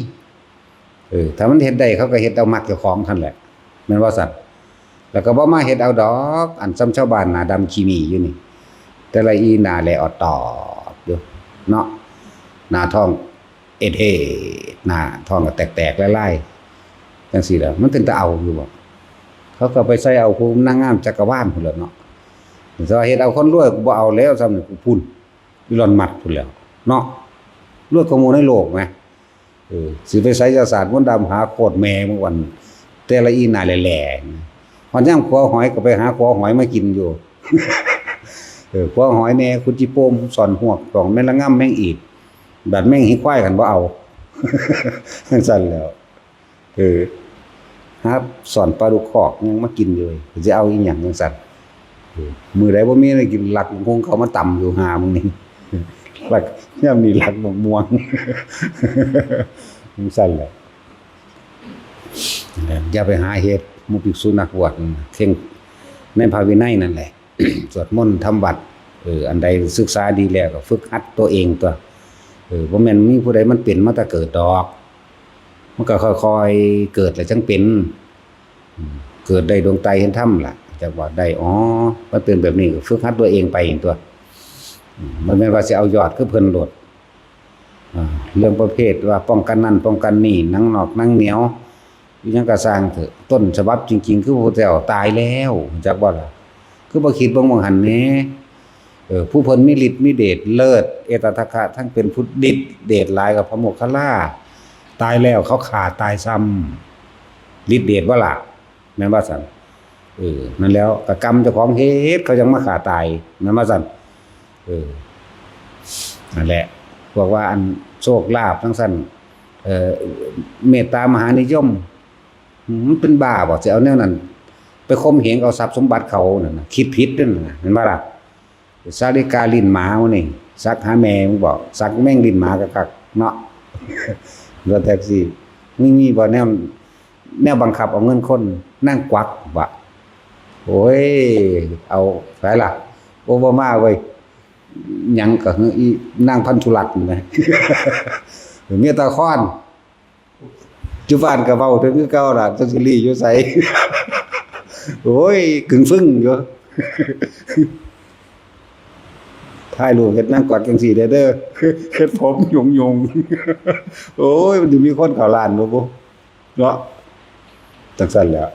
เออ ถ้ามันเฮ็ดได้เขาก็เฮ็ดเอามักเจ้าของหั่นแหละ แม่นบ่ซั้น แล้วก็บ่มาเฮ็ดเอาดอก อันส่ำชาวบ้านหน้าดำขี้หมีอยู่นี่ แต่ละอีหน้าแหล่ออดตอดอยู่ เนาะ หน้าท้องเอดเฮด หน้าท้องก็แตกๆลายๆ จั่งซี้แหละ มันเป็นตาเอาอยู่บ่ เขาก็ไปใส่เอาผู้นางงามจักรวาลพู้นแหละเนาะ แต่ว่าเฮ็ดเอาคนรวยกูบ่เอาแล้ว ซ้ำนี่กูพุ้น อีลอนมัสก์พุ้นแหล้ว เนาะ รวยกว่าหมู่ในโลกแหม เออ สิไปไสยศาสตร์มนต์ดำหาโคตรแม่มึงวัน แต่ละอีหน้าแหล่ๆ ฮอดยามขัวหอยก็ไปหาขัวหอยมากินอยู่ เออ ขัวหอยแหน่ ขุดจิโปม ซ่อนฮวก ส่องแมงละงำแมงอีด บาดแมงหีควายคันบ่เอา จั่งซั้นแหล้ว เออ หาซ่อนปลาดุกคอกยังมากินอยู่ สิเอาอีหยังจั่งซั้น เออ มื้อใดบ่มีแนวกิน ลักบักฮุ่งเขามาตำอยู่ ห่ามึงนี่ ลัก ยามนี้ลักบักม่วง จั่งซั้นแหละ อย่าไปหาเฮ็ด หมู่ภิกษุนักบวช เคร่งในพระวินัยนั่นแหละ สวดมนต์ทำวัตร เออ อันใดศึกษาดีแล้วก็ฝึกหัดตัวเองตัว เออ บ่แม่นมีผู้ใดมันเป็นมาแต่เกิดดอก มันก็ค่อยๆเกิดแล้วจั่งเป็น อืม เกิดได้ดวงตาเห็นธรรมล่ะ จักว่าได้ อ๋อ มันเป็นแบบนี้ก็ฝึกหัดตัวเองไปตัว อืม มันแม่นว่าสิเอายอดคือเพิ่นโลด อ่า เรื่องประเภทว่าป้องกันนั่นป้องกันนี่ หนังนอกหนังเหนียว อีหยังก็ซ่างเถอะ ต้นฉบับจริงๆ คือพระพุทธเจ้าตายแล้ว จักบ่ล่ะ คือบ่คิดเบิ่งหม่องหั่นแหน่ เออ ผู้เพิ่นมีฤทธิ์มีเดชเลิศ เอตทัคคะ ทั้งเป็นผู้ฤทธิ์เดชหลายกว่าพระโมคคัลลา ตายแล้วเขาฆ่าตายซ้ำ ฤทธิ์เดชบ่ล่ะ แม่นบ่ซั่น เออ นั่นแหล้ว ก็กรรมเจ้าของเฮ็ด เขายังมาฆ่าตาย แม่นบ่ซั่น เออ นั่นแหละ พวกว่าอันโชคลาภจั่งซั้น เอ่อ เมตตามหานิยม มันเป็นบ้าบ่ สิเอาแนวนั้น ไปข่มเหงเอาทรัพย์สมบัติเขานั่นน่ะ คิดผิดนั่นน่ะ เห็นบ่ล่ะ สาลิกาลิ้นหมามื้อนี้ สักหาแม่มึงบอก สักแม่งลิ้นหมากะคักเนาะ รถแท็กซี่ มึงมีบ่แนว แนวบังคับเอาเงินคน นางกวักบ่ โอ้ย เอาไสล่ะ โอบามาเว้ย หยังก็คืออีนางพันธุรัตน์นั่นแหละ เมียตาคอน อยู่บ้านก็เว้าถึงคือเก่าล่ะ จักสิหลีอยู่ไส โอ้ย กึ่งฟึ่งอยู่ ถ่ายรูปเฮ็ดนางกวักจั่งซี้เด้อ เฮ็ดผมหยุ่งๆ โอ้ย มันสิมีคนเข้าร้านบ่บุ เนาะ จั่งซั้นแหล้ว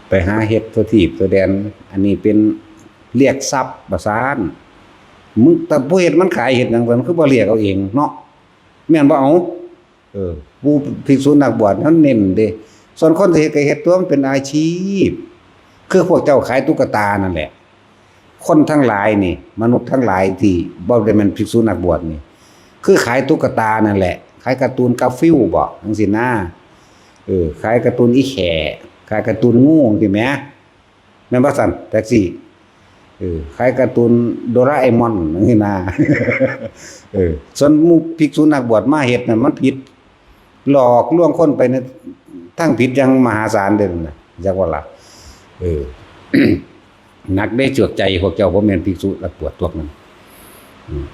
ไปหาเฮ็ดทั่วทีปทั่วแดน อันนี้เป็นเรียกทรัพย์ว่าซั้น มึง แต่ผู้เฮ็ดมันขายเฮ็ดหยัง มันคือบ่เรียกเอาเองเนาะ แม่นบ่ เอา เออ ผู้ภิกษุนักบวชมันเน้นเด้ ส่วนคนที่เฮ็ดก็เฮ็ดตัวมันเป็นอาชีพ คือพวกเจ้าขายตุ๊กตานั่นแหละ คนทั้งหลายนี่ มนุษย์ทั้งหลายที่บ่ได้แม่นภิกษุนักบวชนี่ คือขายตุ๊กตานั่นแหละ ขายการ์ตูนกาฟิลบ่ จั่งซี้นะ เออ ขายการ์ตูนอีแข่ ขายการ์ตูนงูจั่งซี้แหม แม่นบ่ซั่น แท็กซี่ เออ ขายการ์ตูนโดราเอมอนจั่งซี้นะ เออ ส่วนหมู่ภิกษุนักบวชมาเฮ็ดนั่นมันผิด หลอกลวงคนไปในทางผิดอย่างมหาศาลเด้อนั่นน่ะ จักว่าล่ะ เออ หนักเด้ จวกใจพวกเจ้า บ่แม่นภิกษุนักบวชพวกนั้น อืม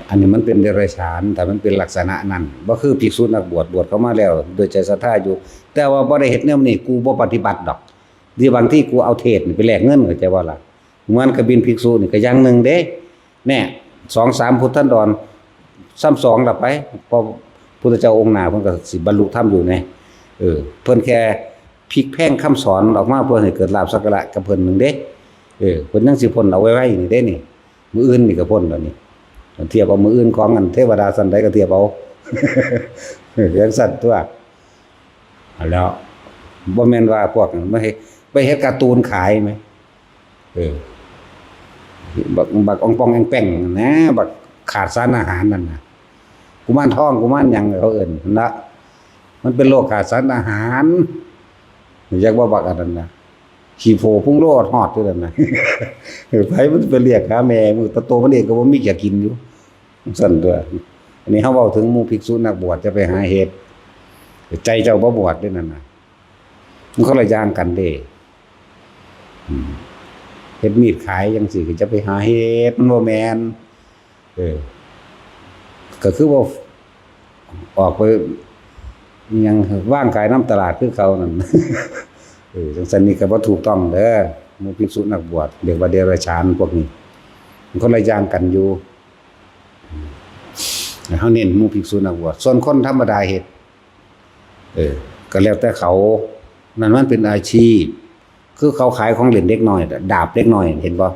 อันนี้มันเป็นเดรัจฉาน แต่มันเป็นลักษณะนั้น บ่คือภิกษุนักบวช บวชเข้ามาแล้ว โดยใจศรัทธาอยู่ แต่ว่าบ่ได้เฮ็ดแนวนี้ กูบ่ปฏิบัติดอก เดี๋ยวบางทีกูเอาเทศน์นี่ไปแลกเงิน เข้าใจบ่ล่ะ เหมือนกับบิณฑภิกษุนี่ก็อย่างหนึ่งเด้ แน่ สองสามพุทธันดร ซ้ำสองละไป เพราะพุทธเจ้าองค์หน้าเพิ่นก็สิบรรลุธรรมอยู่แน่ เออ เพิ่นแค่พลิกแพลงคำสอนออกมาเพื่อให้เกิดลาภสักการะกับเพิ่นหนึ่งเด้ เออ เพิ่นยังสิพ้นเอาไวๆนี่เด้นี่ มื้ออื่นนี่ก็พ้นแล้วนี่ เทียบเอามื้ออื่นของอันเทวดาชั้นใดก็เทียบเอา เออ จั่งซั้นตั๊ว แล้วบ่แม่นว่าพวกนั้นมาเฮ็ด ไปเฮ็ดการ์ตูนขายแหม เออ บัก บักอ่องป่องแอ่งแป้งนั่นนะ บักขาดสารอาหารนั่นน่ะ กุมารทอง กุมารหยังเขาเอิ้นนั่นละ มันเป็นโรคขาดสารอาหาร อยากว่าบักอันนั้นนะ ขี้โพพุงโลดฮอดอยู่นั่นน่ะ เออ ไผมันไปเรียกหาแม่ มื้อตะโตมันเองก็บ่มีอยากกินอยู่ ซั่นตั๊ว อันนี้เฮาเว้าถึงหมู่ภิกษุนักบวช จะไปหาเฮ็ด ใจเจ้าบ่บวชเด้นั่นน่ะ มันคนละอย่างกันเด้ อืม เฮ็ดมีดขายจั่งซี้ ก็จะไปหาเฮ็ด มันบ่แม่น เออ ก็คือว่าออกไปอิหยังว่างขายนำตลาดคือเขานั่น เออ จั่งซั้นนี่ก็บ่ถูกต้องเด้อ หมู่ภิกษุนักบวช เรียกว่าเดรัจฉานพวกนี้ มันคนละอย่างกันอยู่ เฮาเน้นหมู่ภิกษุนักบวช ส่วนคนธรรมดาเฮ็ด เออ ก็แล้วแต่เขา นั่นมันเป็นอาชีพ คือเขาขายของเล่นเด็กน้อย ดาบเด็กน้อย เห็นบ่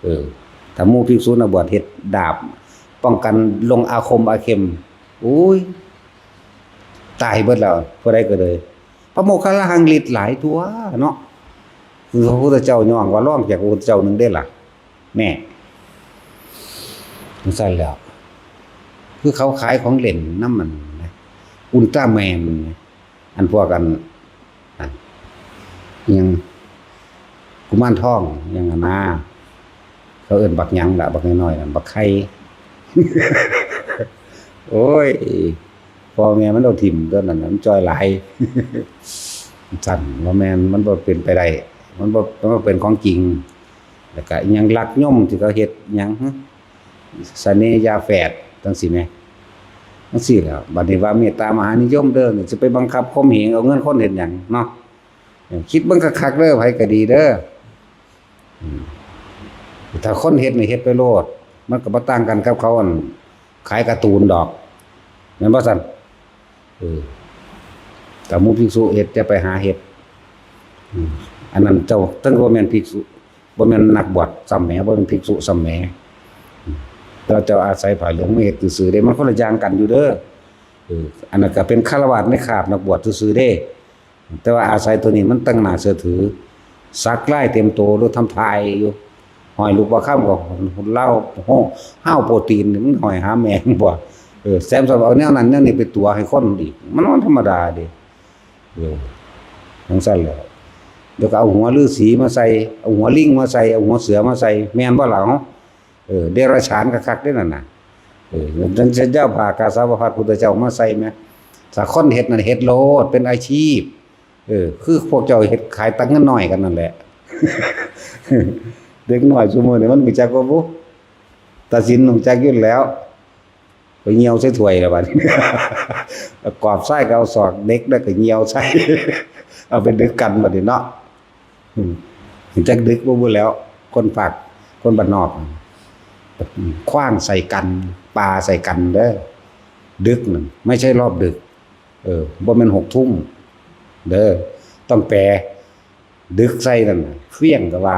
เออ ถ้าหมู่ภิกษุนักบวชเฮ็ดดาบ ป้องกันลงอาคมอาเข็ม อุ้ย ตายเบิดแล้ว ผู้ใดก็เลย พระโมคคัลลาหังฤทธิ์หลายตัวเนาะ คือพระพุทธเจ้าย่องว่าลองจากพระพุทธเจ้าหนึ่งได้ล่ะ แน่ จั่งซั่นแล้ว คือเขาขายของเล่นนำมันนะ อุลตร้าแมนนะ อันพวกอัน อัน ยัง กุมารทอง ยังอันนา เขาเอิ้นบักหยังล่ะ บักน้อยๆนั่น บักไข่ โอ้ย พ่อแม่มันเอาถิ่มตัวนั้นน่ะ มันจ่อยหลาย ซั่น บ่แม่น มันบ่เป็นไปได้ มันบ่ มันบ่เป็นของจริง แล้วก็อิหยังลักยมที่เขาเฮ็ดหยัง เสน่ห์ยาแฝด จั่งซี้แหม จั่งซี้แหล้ว บัดนี้ว่าเมตตามหานิยมเด้อ สิไปบังคับข่มเหงเอาเงินคนเฮ็ดหยังเนาะ คิดเบิ่งคักๆเด้อ ไผก็ดีเด้อ อืม ถ้าคนเฮ็ดนี่เฮ็ดไปโลด มันก็บ่ต่างกันกับเขาอันขายการ์ตูนดอก แม่นบ่ซั่น เออ ถ้าหมู่ภิกษุเฮ็ด อย่าไปหาเฮ็ด อืม อันนั้นเจ้า ทั้งบ่แม่นภิกษุ บ่แม่นนักบวชซ้ำแหม บ่แม่นภิกษุซ้ำแหม อืม แต่เจ้าอาศัยผ้าเหลืองมาเฮ็ดซื่อๆเด้ มันคนละอย่างกันอยู่เด้อ เออ อันนั้นก็เป็นฆราวาสในคราบนักบวชซื่อๆเด้ แต่ว่าอาศัยตัวนี้มันตั้งหน้าเชื่อถือ สักลายเต็มตัวหรือทำทายอยู่ ห้อยลูกประคำก็เล่า โอ้ ห้าวโปรตีนนี่มันห้อยหาแมงบ่ เออ แซมซ้อนเอาแนวนั้นแนวนี้ไปตั๋วให้คนอีก มันบ่ธรรมดาเด้ เออ จั่งซั่นแหละ แล้วก็เอาหัวฤาษีมาใส่ เอาหัวลิงมาใส่ เอาหัวเสือมาใส่ แม่นบ่ล่ะ เออ เดรัจฉานคักๆเด้นั่นน่ะ เออ จั่งเจ้าผ้ากาสาวพัสตร์พุทธเจ้ามาใส่แหม ถ้าคนเฮ็ดนั่นเฮ็ดโลด เป็นอาชีพ เออ คือพวกเจ้าเฮ็ดขายตังเงินน้อยกันนั่นแหละ เด็กน้อยซุมื้อนี้มันรู้จักบ่บุ ตาสินรู้จักอยู่แล้ว ไปเหี่ยวใส่ถ้วยแล้วบัดนี้ กอบทรายก็เอาศอกเด็กแล้วก็เหี่ยวใส่ เอาไปดึกกันบัดนี้เนาะ อืม จักดึกบ่บุแล้ว คนภาค คนบ้านนอก ขว้างใส่กัน ปาใส่กันเด้อ ดึกนั่น ไม่ใช่รอบดึก เออ บ่แม่นหกทุ่ม เด้อ ต้องแปล ดึกใส่นั่นน่ะ เฟี้ยงก็ว่า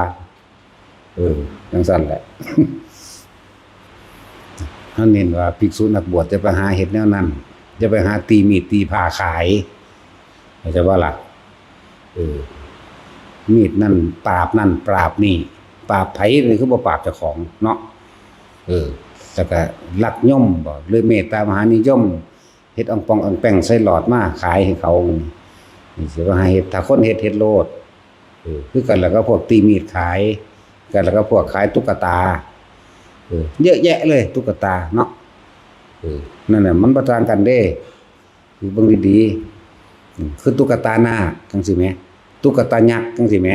เออ จั่งซั่นแหละ เฮาเน้นว่าภิกษุนักบวชอย่าไปหาเฮ็ดแนวนั้น อย่าไปหาตีมีดตีผ้าขาย เข้าใจบ่ล่ะ เออ มีดนั่นปราบนั่นปราบนี่ ปราบไผนี่คือบ่ปราบเจ้าของเนาะ เออ แล้วก็ลักยมบ่ หรือเมตตามหานิยม เฮ็ดอ่องป่องอ่องแป้งใส่หลอดมาขายให้เขา นี่สิว่าให้เฮ็ด ถ้าคนเฮ็ด เฮ็ดโลด เออ คือกันแล้วก็พวกตีมีดขาย กันแล้วก็พวกขายตุ๊กตา เออ เยอะแยะเลยตุ๊กตาเนาะ เออ นั่นน่ะ มันบ่ต่างกันเด้ คือเบิ่งดีๆ อืม คือตุ๊กตานาคจั่งซี้แหม ตุ๊กตายักษ์จั่งซี้แหม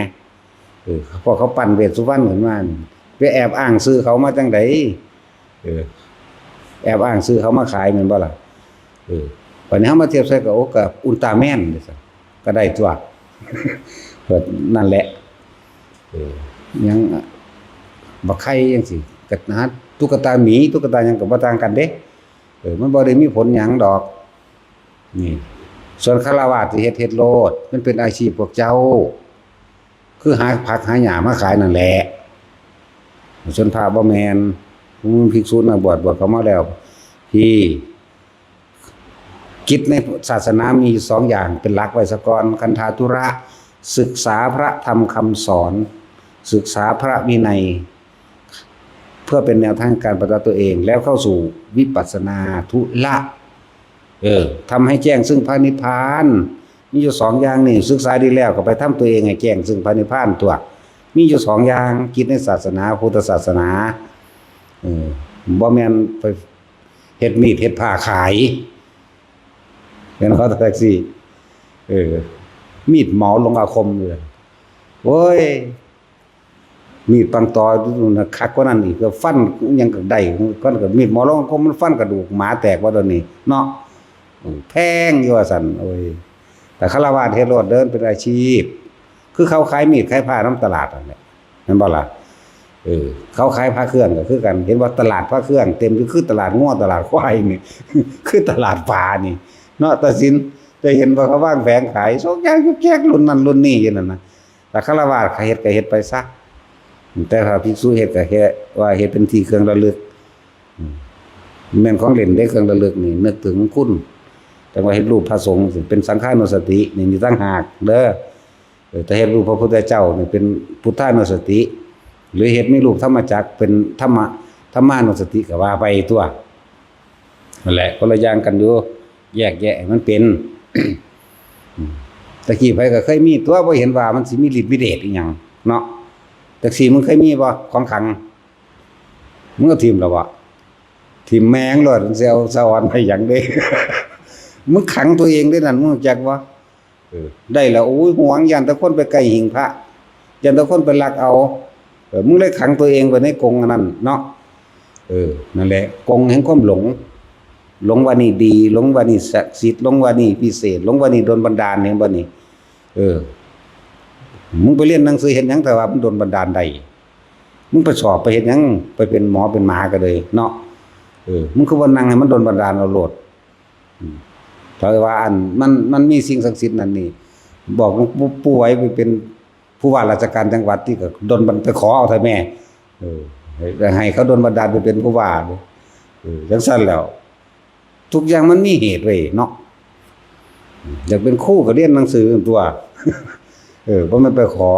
เออ พวกเขาปั้นเวสสุวรรณขึ้นมานี่ ไปแอบอ้างชื่อเขามาจั่งใด เออ แอบอ้างชื่อเขามาขายแม่นบ่ล่ะ เออ บัดนี้เฮามาเทียบใส่กับ โอ้ กับอุลตร้าแมนจั่งซี้ ก็ได้ตัว ก็นั่นแหละ เออ ยังบักไข่จั่งซี้ ก็หาตุ๊กตาหมี ตุ๊กตาหยังก็บ่ต่างกันเด้ เออ มันบ่ได้มีผลหยังดอก นี่ ส่วนฆราวาสที่เฮ็ด เฮ็ดโลด มันเป็นอาชีพพวกเจ้า คือหาผักหาหญ้ามาขายนั่นแหละ ส่วนพระบ่แม่น หมู่ภิกษุนักบวช บวชเข้ามาแล้ว ที่ กิจในศาสนามีอยู่สองอย่างเป็นหลักไว้ซะก่อน คันธาธุระ ศึกษาพระธรรมคำสอน ศึกษาพระวินัย เพื่อเป็นแนวทางการปฏิบัติตัวเอง แล้วเข้าสู่วิปัสสนาธุระ เออ ทำให้แจ้งซึ่งพระนิพพาน มีอยู่สองอย่างนี่ ศึกษาดีแล้วก็ไปทำตัวเองให้แจ้งซึ่งพระนิพพานตัว มีอยู่สองอย่าง กิจในศาสนา พุทธศาสนา เออ บ่แม่นไปเฮ็ดมีดเฮ็ดผ้าขาย เห็นเขาแท็กซี่ เออ มีดหมอลงอาคมเลย โอ้ย มีดปังตอนะ คักกว่านั้นอีก ก็ฟันอิหยังก็ได้ ฟันก็มีดหมอลงอาคม มันฟันกระดูกหมาแตกว่าตัวนี้ เนาะ แพงอยู่ว่าซั่น โอ้ย แต่ฆราวาสเฮ็ดโลด เดินเป็นอาชีพ คือเขาขายมีดขายผ้านำตลาดนั่นแหละ แม่นบ่ล่ะ เออ เขาขายพระเครื่องก็คือกัน เห็นว่าตลาดพระเครื่องเต็มอยู่ คือตลาดงัวตลาดควายนี่ คือตลาดปลานี่ เนาะ ตาสิน จะเห็นว่าเขาวางแผงขาย ซอกแซก ซอกแซก รุ่นนั้นรุ่นนี้อยู่นั่นน่ะ ถ้าฆราวาสเฮ็ดก็เฮ็ดไปซะ แต่ถ้าภิกษุเฮ็ดก็แค่ว่าเฮ็ดเป็นที่เครื่องระลึก อืม แม่นของเล่นเด้ เครื่องระลึกนี่ นึกถึงคุณ จั่งว่าเฮ็ดรูปพระสงฆ์สิเป็นสังฆานุสติ นี่มีต่างหากเด้อ เออ แต่เฮ็ดรูปพระพุทธเจ้านี่เป็นพุทธานุสติ หรือเฮ็ดมีรูปธรรมจักรเป็นธรรมะ ธรรมานุสติก็ว่าไปตั๊ว นั่นแหละ คนละอย่างกันอยู่ แยกแยะให้มันเป็น อืม ตะกี้ไผก็เคยมีตั๊ว บ่เห็นว่ามันสิมีฤทธิ์มีเดชอีหยังเนาะ จักซี่ มึงเคยมีบ่ ของขลัง มึงเอาถิ่มแล้วบ่ ถิ่มแม่งโลด มึงสิเอาสะออนไปหยังเด้ มึงขังตัวเองเด้นั่น มึงรู้จักบ่ เออ ได้แล้ว โอ้ย หวง ย่านแต่คนไปใกล้หิ้งพระ ย่านแต่คนไปลักเอา เออ มึงเลยขังตัวเองไว้ในกรงอันนั้นเนาะ เออ นั่นแหละ กรงแห่งความหลง หลงว่านี่ดี หลงว่านี่ศักดิ์สิทธิ์ หลงว่านี่พิเศษ หลงว่านี่ดลบันดาล เห็นบ่นี่ เออ มึงไปเรียนหนังสือเฮ็ดหยัง ถ้าว่ามันดลบันดาลได้ มึงไปสอบไปเฮ็ดหยัง ไปเป็นหมอเป็นหมาก็เลยเนาะ เออ มึงคือบ่นั่งให้มันดลบันดาลเอาโลด อืม ถ้าว่าอันมัน มันมีสิ่งศักดิ์สิทธิ์นั่นนี่ บอกหลวงปู่ ปู่ไหวไปเป็นผู้ว่าราชการจังหวัดที่ก็ดลบัน ไปขอเอาเถอะแม่ เออ ให้ ให้เขาดลบันดาลไปเป็นผู้ว่า เออ จั่งซั้นแล้ว ทุกอย่างมันมีเหตุไว้เนาะ อยากเป็นครูก็เรียนหนังสือตั๊ว เออ บ่แม่นไปขอ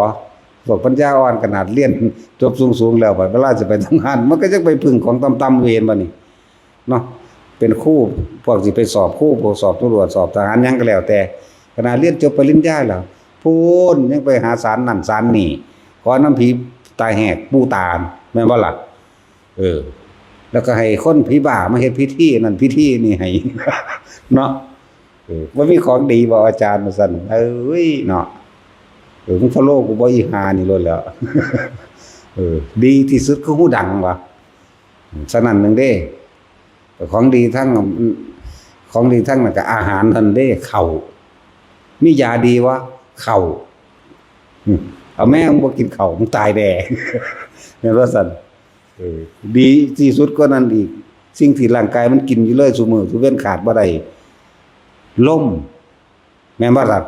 พวกปัญญาอ่อนขนาดเรียนจบสูงๆแล้ว บัดเวลาสิไปทำงาน มันก็ยังไปพึ่งของต่ำๆอยู่ เห็นบ่นี่ เนาะ เป็นครู พวกสิไปสอบครู พวกสอบตำรวจ สอบทหารหยังก็แล้วแต่ ขนาดเรียนจบปริญญาแล้ว พู้นยังไปหาศาลนั่นศาลนี่ ขอนำผีตาแหกปู่ตา แม่นบ่ล่ะ เออ แล้วก็ให้คนผีบ้ามาเฮ็ดพิธีนั่นพิธีนี่ให้ เนาะ เออ บ่มีของดีบ่อาจารย์ ว่าซั่น เอ้ย เนาะ เออ มึงพะโล้กูบ่อีห่านี่โลดแหล้ว เออ ดีที่สุดคือฮูดังวะ ฉะนั้นหนึ่งเด้ ของดีทั้ง ของดีทั้งนั้นก็อาหารนั่นเด้ ข้าว มียาดีวะ ข้าว อืม เอาแม่มึงบ่กินข้าว มึงตายแน่ แม่นว่าซั่น เออ ดีที่สุดกว่านั้นอีก สิ่งที่ร่างกายมันกินอยู่เลยซุมื้อซุเว็นขาดบ่ได้ ลม แม่นบ่ล่ะ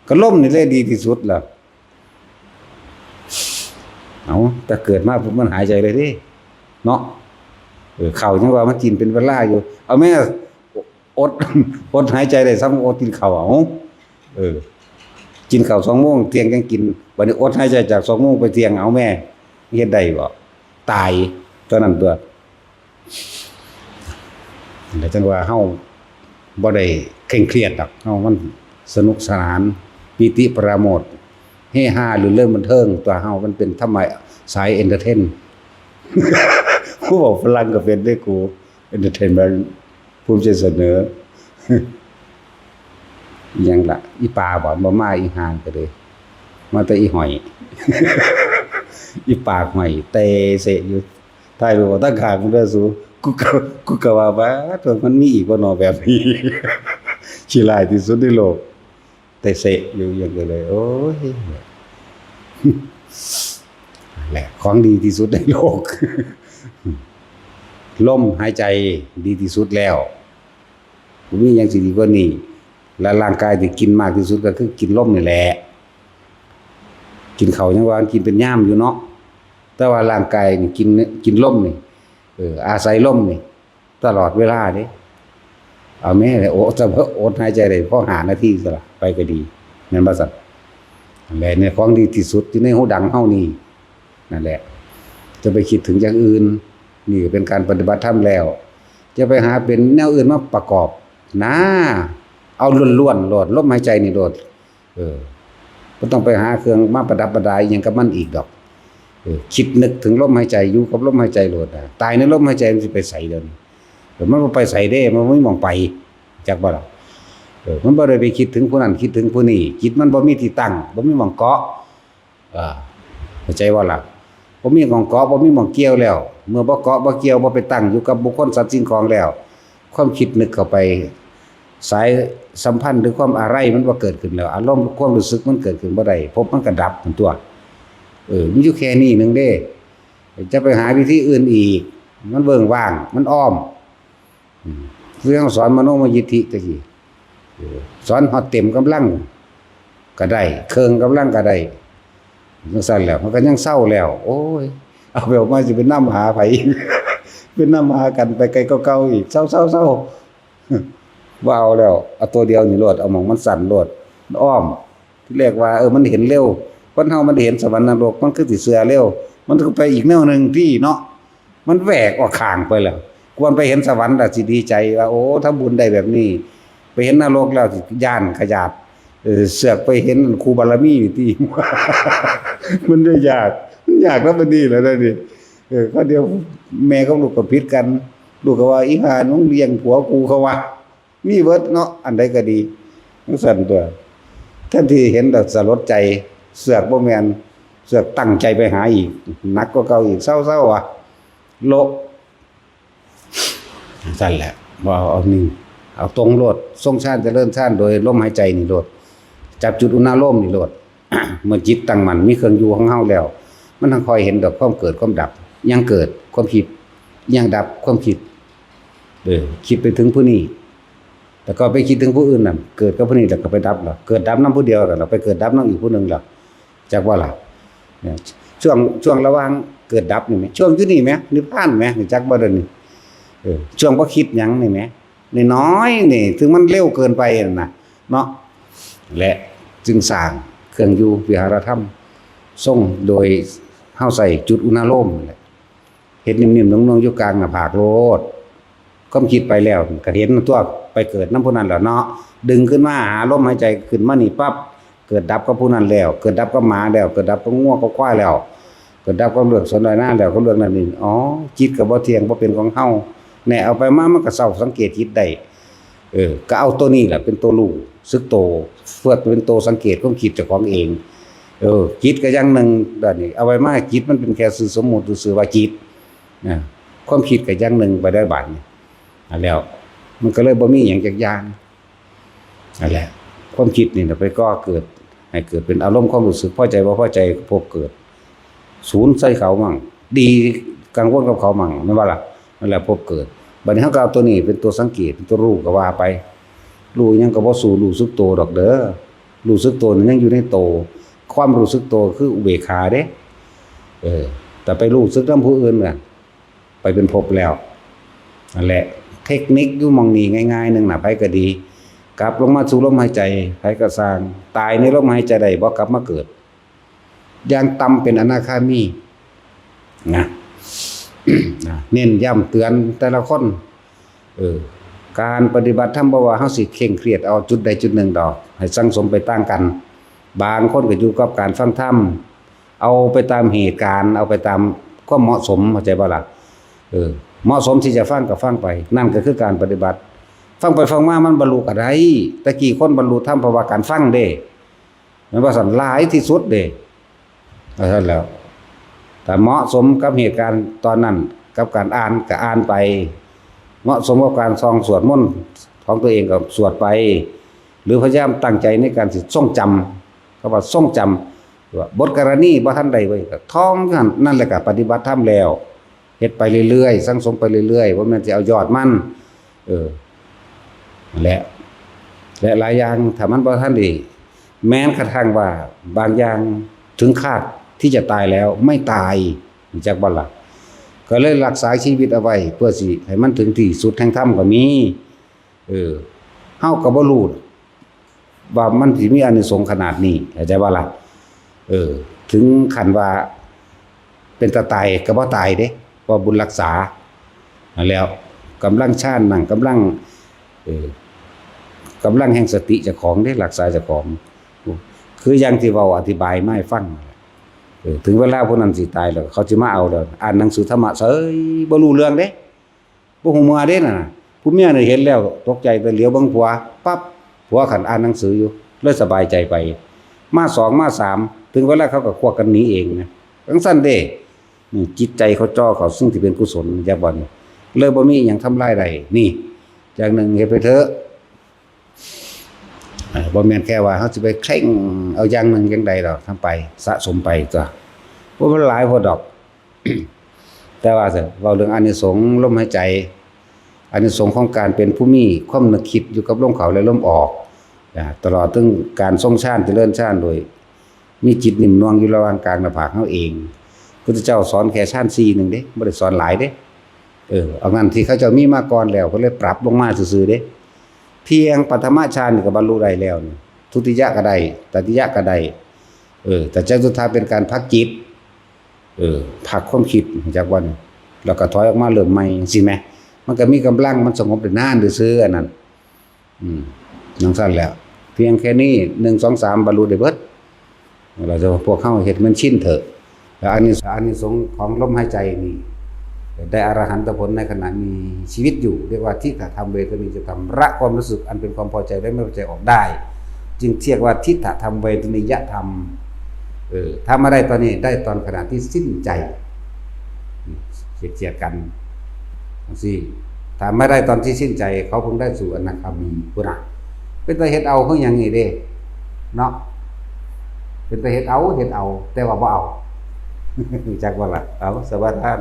ก็ลมนี่แหละดีที่สุดล่ะ เอา แต่เกิดมาปุ๊บมันหายใจเลยเด้ เนาะ เออ ข้าวยังว่ามันกินเป็นเวลาอยู่ เอาแม่ อด อดหายใจได้ซ้ำอดกินข้าว เอา เออ กินข้าวสองโมง เที่ยงจั่งกิน บัดนี้อดหายใจจากสองโมงไปเที่ยง เอาแม่ เฮ็ดได้บ่ ตายเท่านั้นตั๊ว แล้วจั่งว่าเฮาบ่ได้เคร่งเครียดดอก เฮามันสนุกสนาน ปีติปราโมทย์ เฮฮารื่นเริงบันเทิง ตั๊วเฮามันเป็นธรรมะสายเอนเตอร์เทน ผู้เว้าฝรั่งก็เป็นเด้กู เอนเตอร์เทนเมนต์ ภูมิใจเสนอ อิหยังล่ะ อีปาบ่ บ่มา อีห่าก็เลย มาแต่อีหอย อีปากหอย เตะเสะอยู่ ถ่ายรูปเอาตั้งข้างมึงเด้อสู กูก็ กูก็ว่า "ป๊าด มันมีอีกบ่น้อแบบนี้" ขี้ร้ายที่สุดในโลก เตะเสะอยู่อย่างเดียวเลย โอ้ย แหละ ของดีที่สุดในโลก ลมหายใจดีที่สุดแล้ว บ่มีหยังสิดีกว่านี้ และร่างกายที่กินมากที่สุดก็คือกินลมนี่แหละ กินข้าวยังว่ากินเป็นยามอยู่เนาะ แต่ว่าร่างกายนี่กิน กินลมนี่ เออ อาศัยลมนี่ ตลอดเวลาเด้ เอาแม่เลย โอ้ จะอดหายใจได้พอห้านาทีซะละ ไปก็ดี แม่นบ่ซั่น นั่นแหละ เนี่ย ของดีที่สุดอยู่ในฮูดังเฮานี่ นั่นแหละ จะไปคิดถึงอย่างอื่น นี่ก็เป็นการปฏิบัติธรรมแล้ว จะไปหาเป็นแนวอื่นมาประกอบ นะ เอาล้วนๆโลด ลมหายใจนี่โลด เออ บ่ต้องไปหาเครื่องมาประดับประดาอิหยังกับมันอีกดอก เออ คิดนึกถึงลมหายใจ อยู่กับลมหายใจโลดนะ ตายในลมหายใจมันสิไปไสเดี๋ยวนี้ เออ มันบ่ไปไสเด้ มันบ่มีหม่องไป จักบ่ล่ะ เออ มันบ่ได้ไปคิดถึงผู้นั้นคิดถึงผู้นี้ จิตมันบ่มีที่ตั้ง บ่มีหม่องเกาะ อ่า เข้าใจบ่ล่ะ บ่มีหม่องเกาะ บ่มีหม่องเกี่ยวแล้ว เมื่อบ่เกาะบ่เกี่ยว บ่ไปตั้งอยู่กับบุคคลสัตว์สิ่งของแล้ว ความคิดนึกเข้าไป สายสัมพันธ์หรือความอาลัยมันบ่เกิดขึ้นแล้ว อารมณ์ความรู้สึกมันเกิดขึ้นบ่ได้ ภพมันก็ดับตั๊ว เออ มันอยู่แค่นี้หนึ่งเด้ จะไปหาวิธีอื่นอีก มันเบิ่งว่าง มันอ้อม อืม คือเฮาสอนมโนมยิทธิตะกี้ เออ สอนฮอดเต็มกำลัง ก็ได้ เครื่องกำลังก็ได้ จั่งซั้นแล้ว มันก็ยังเซาแล้ว โอ้ย เอาไปเอามาสิไปนำหาไผอีก ไปนำหากันไปไกลกว่าเก่าอีก เซา เซา เซา บ่เอาแล้ว เอาตัวเดียวนี่โลด เอาหม่องมันสั้นโลด อ้อม ที่แรกว่า เออ มันเห็นเร็ว คนเฮามันได้เห็นสวรรค์นรก มันคือสิเชื่อเร็ว มันก็ไปอีกแนวหนึ่งที่เนาะ มันแหวกออกข้างไปแล้ว ควรไปเห็นสวรรค์ล่ะสิดีใจว่า โอ้ ทำบุญได้แบบนี้ ไปเห็นนรกแล้วสิย้านขยาด เออ เสือกไปเห็นครูบารมีนี่ติ มันได้ยาก มันยากแล้วมันนี่แหละนะนี่ เออ ก็เดี๋ยวแม่กับลูกก็ผิดกัน ลูกก็ว่า "อีห่า มึงเลี้ยงผัวกู" เขาว่า มีเบิดเนาะ อันใดก็ดี จั่งซั้นตั๊ว แทนที่เห็นแล้วสลดใจ เสือกบ่แม่น เสือกตั้งใจไปหาอีก หนักกว่าเก่าอีก เซาๆ ว่ะ โละ จั่งซั้นแหละ บ่เอา เอานิ่ง เอาตรงโลด ทรงฌานเจริญฌานโดยลมหายใจนี่โลด จับจุดอุณาโลมนี่โลด เมื่อจิตตั้งมั่น มีเครื่องอยู่ของเฮาแล้ว มันจั่งค่อยเห็นดอกความเกิดความดับ ยังเกิดความคิด ยังดับความคิด เออ คิดไปถึงผู้นี้ แล้วก็ไปคิดถึงผู้อื่นนั่น เกิดกับผู้นี้แล้วก็ไปดับแล้ว เกิดดับนำผู้เดียวแล้ว ไปเกิดดับนำอีกผู้หนึ่งแล้ว จักว่าล่ะ เนี่ย ช่วง ช่วงระหว่างเกิดดับนี่แหม ช่วงอยู่นี่แหม นิพพานแหม จักบ่เดี๋ยวนี้ เออ ช่วงบ่คิดหยังนี่แหม น้อยๆ นี่ ถึงมันเร็วเกินไปนั่นน่ะ เนาะ และจึงสร้างเครื่องอยู่วิหารธรรม ทรงโดยเฮาใส่จุดอุณาโลมนี่แหละ เฮ็ดนิ่มๆ นุ่มๆ อยู่กลางหน้าผากโลด ความคิดไปแล้วก็เห็นตั๊ว ไปเกิดนำผู้นั้นแล้วเนาะ ดึงขึ้นมาหาลมหายใจ ขึ้นมานี่ปั๊บ เกิดดับกับผู้นั้นแล้ว เกิดดับกับหมาแล้ว เกิดดับกับงัวกับควายแล้ว เกิดดับกับเลือกสวนไร่นาแล้ว กับเรื่องนั้นนี่ อ๋อ จิตก็บ่เที่ยง บ่เป็นของเฮา แน่ เอาไปมามันก็เซาสังเกตจิตได้ เออ ก็เอาตัวนี้แหละเป็นตัวรู้สึกโต เพื่อเป็นตัวสังเกตความคิดเจ้าของเอง เออ จิตก็อย่างหนึ่ง เดี๋ยวนี้เอาไว้มา จิตมันเป็นแค่ชื่อสมมุติซื่อๆ ว่าจิต นะ ความคิดก็อย่างหนึ่งไปได้บาดนี้ อันแล้ว มันก็เลยบ่มีหยังจักอย่าง นั่นแหละ ความคิดนี่นะไปก่อเกิด ให้เกิดเป็นอารมณ์ความรู้สึกพอใจบ่พอใจ ภพเกิด สูนใส่เขามั่ง ดีกังวลกับเขามั่ง แม่นบ่ล่ะ นั่นแหละภพเกิด บัดนี้เฮาก็เอาตัวนี้เป็นตัวสังเกต เป็นตัวรู้ก็ว่าไป รู้หยังก็บ่สู้รู้สึกโตดอกเด้อ รู้สึกโตนี่ยังอยู่ในโต ความรู้สึกโตคืออุเบกขาเด้ เออ แต่ไปรู้สึกนำผู้อื่นน่ะ ไปเป็นภพแล้ว นั่นแหละ เทคนิคอยู่หม่องนี้ง่ายๆ หนึ่งน่ะ ไผก็ดี กลับลงมาสู่ลมหายใจ ไผก็ซ่าง ตายในลมหายใจได้ บ่กลับมาเกิด อย่างต่ำเป็นอนาคามี นะ นะ เน้นย้ำเตือนแต่ละคน เออ การปฏิบัติธรรมบ่ว่าเฮาสิเคร่งเครียดเอาจุดใดจุดหนึ่งดอก ให้สั่งสมไปต่างกัน บางคนก็อยู่กับการฟังธรรม เอาไปตามเหตุการณ์ เอาไปตามความเหมาะสม เข้าใจบ่ล่ะ เออ เหมาะสมที่จะฟังก็ฟังไป นั่นก็คือการปฏิบัติ ฟังไปฟังมามันบรรลุก็ได้ แต่กี้คนบรรลุธรรมเพราะว่าการฟังเด้ แม่นบ่ซั่น หลายที่สุดเด้ ว่าซั่นแล้ว ถ้าเหมาะสมกับเหตุการณ์ตอนนั้น กับการอ่านก็อ่านไป เหมาะสมกับการท่องสวดมนต์ของตัวเองก็สวดไป หรือพยายามตั้งใจในการสิทรงจำ คำว่าทรงจำ ว่าบทกรณีบ่ทันได้เว้ย ก็ท่องอยู่หั่น นั่นแหละก็ปฏิบัติธรรมแล้ว เฮ็ดไปเรื่อยๆ สั่งสมไปเรื่อยๆ บ่แม่นสิเอายอดมัน เออ และ และหลายอย่าง ถ้ามันบ่ทันได้ แม้กระทั่งว่าบางอย่างถึงคาดที่จะตายแล้วไม่ตาย รู้จักบ่ล่ะ ก็เลยรักษาชีวิตเอาไว้ เพื่อสิให้มันถึงที่สุดแห่งธรรมก็มี เออ เฮาก็บ่รู้ว่ามันสิมีอานิสงส์ขนาดนี้ เข้าใจบ่ล่ะ เออ ถึงขั้นว่าเป็นตาตายก็บ่ตายเด้ เพราะบุญรักษา นั่นแหล้ว กำลังฌานนั่ง กำลัง เออ กำลังแห่งสติเจ้าของเด้ รักษาเจ้าของ คืออย่างที่เว้าอธิบายมาให้ฟังนั่นแหละ เออ ถึงเวลาผู้นั้นสิตายแล้ว เขาสิมาเอาแล้ว อ่านหนังสือธรรมะเฉย บ่รู้เรื่องเด้ บ่ฮู้เมื่อเด้นั่นน่ะ ผู้เมียนี่เห็นแล้วตกใจ แต่เหลียวเบิ่งผัวปั๊บ ผัวคันอ่านหนังสืออยู่ เลยสบายใจไป มาสองมาสาม ถึงเวลาเขาก็ควักกันหนีเองนะ จั่งซั้นเด้ อืม จิตใจเขาจ่อเข้าสิ่งที่เป็นกุศล จักบ่นี่ เลยบ่มีอิหยังทำลายได้ นี่ อย่างหนึ่งเฮ็ดไปเถอะ เอ่อ บ่แม่นแค่ว่าเฮาสิไปเคร่งเอาอย่างหนึ่งอย่างใดดอก ทำไป สะสมไปตั๊ว บ่มันหลายโพดดอก แต่ว่าเถอะ เว้าเรื่องอานิสงส์ลมหายใจ อานิสงส์ของการเป็นผู้มีความนึกคิดอยู่กับลมเข้าและลมออก อ่า ตลอดถึงการทรงฌานเจริญฌานโดย มีจิตนิ่มนวลอยู่ระหว่างกลางหน้าผากเฮาเอง พุทธเจ้าสอนแค่ฌานสี่หนึ่งเด้ บ่ได้สอนหลายเด้ เออ อันนั้นที่เขาเจ้ามีมาก่อนแล้ว ก็เลยปรับลงมาซื่อๆเด้ เพียงปฐมฌานนี่ก็บรรลุได้แล้วนี่ ทุติยะก็ได้ ตติยะก็ได้ เออ แต่จตุตถะเป็นการพักจิต เออ พักความคิดจากวัน แล้วก็ถอยออกมาเริ่มใหม่สิแหม มันก็มีกำลัง มันสงบได้นานซื่อๆอันนั้น อืม จั่งซั่นแหละ เพียงแค่นี้ หนึ่ง สอง สาม บรรลุได้เบิด เราจะพวกเขาเฮ็ดมันชินเถอะ แล้วอานิส- อานิสงส์ของลมหายใจนี่ ได้อรหันตผลในขณะมีชีวิตอยู่ เรียกว่าทิฏฐธรรมเวทนิยธรรม ละความรู้สึกอันเป็นความพอใจและไม่พอใจออกได้ จึงเรียกว่าทิฏฐธรรมเวทนิยธรรม เออ ถ้ามาได้ตอนนี้ ได้ตอนขณะที่สิ้นใจ เกลียดๆกันจั่งซี้ ถ้ามาได้ตอนที่สิ้นใจ เขาเพิ่งได้สู่อนาคามีพุ้นนะ เป็นตาเฮ็ดเอาคือหยังนี่เด้ เนาะ เป็นตาเฮ็ดเอา เฮ็ดเอา แต่ว่าบ่เอา จักว่าล่ะ เอา สมาทาน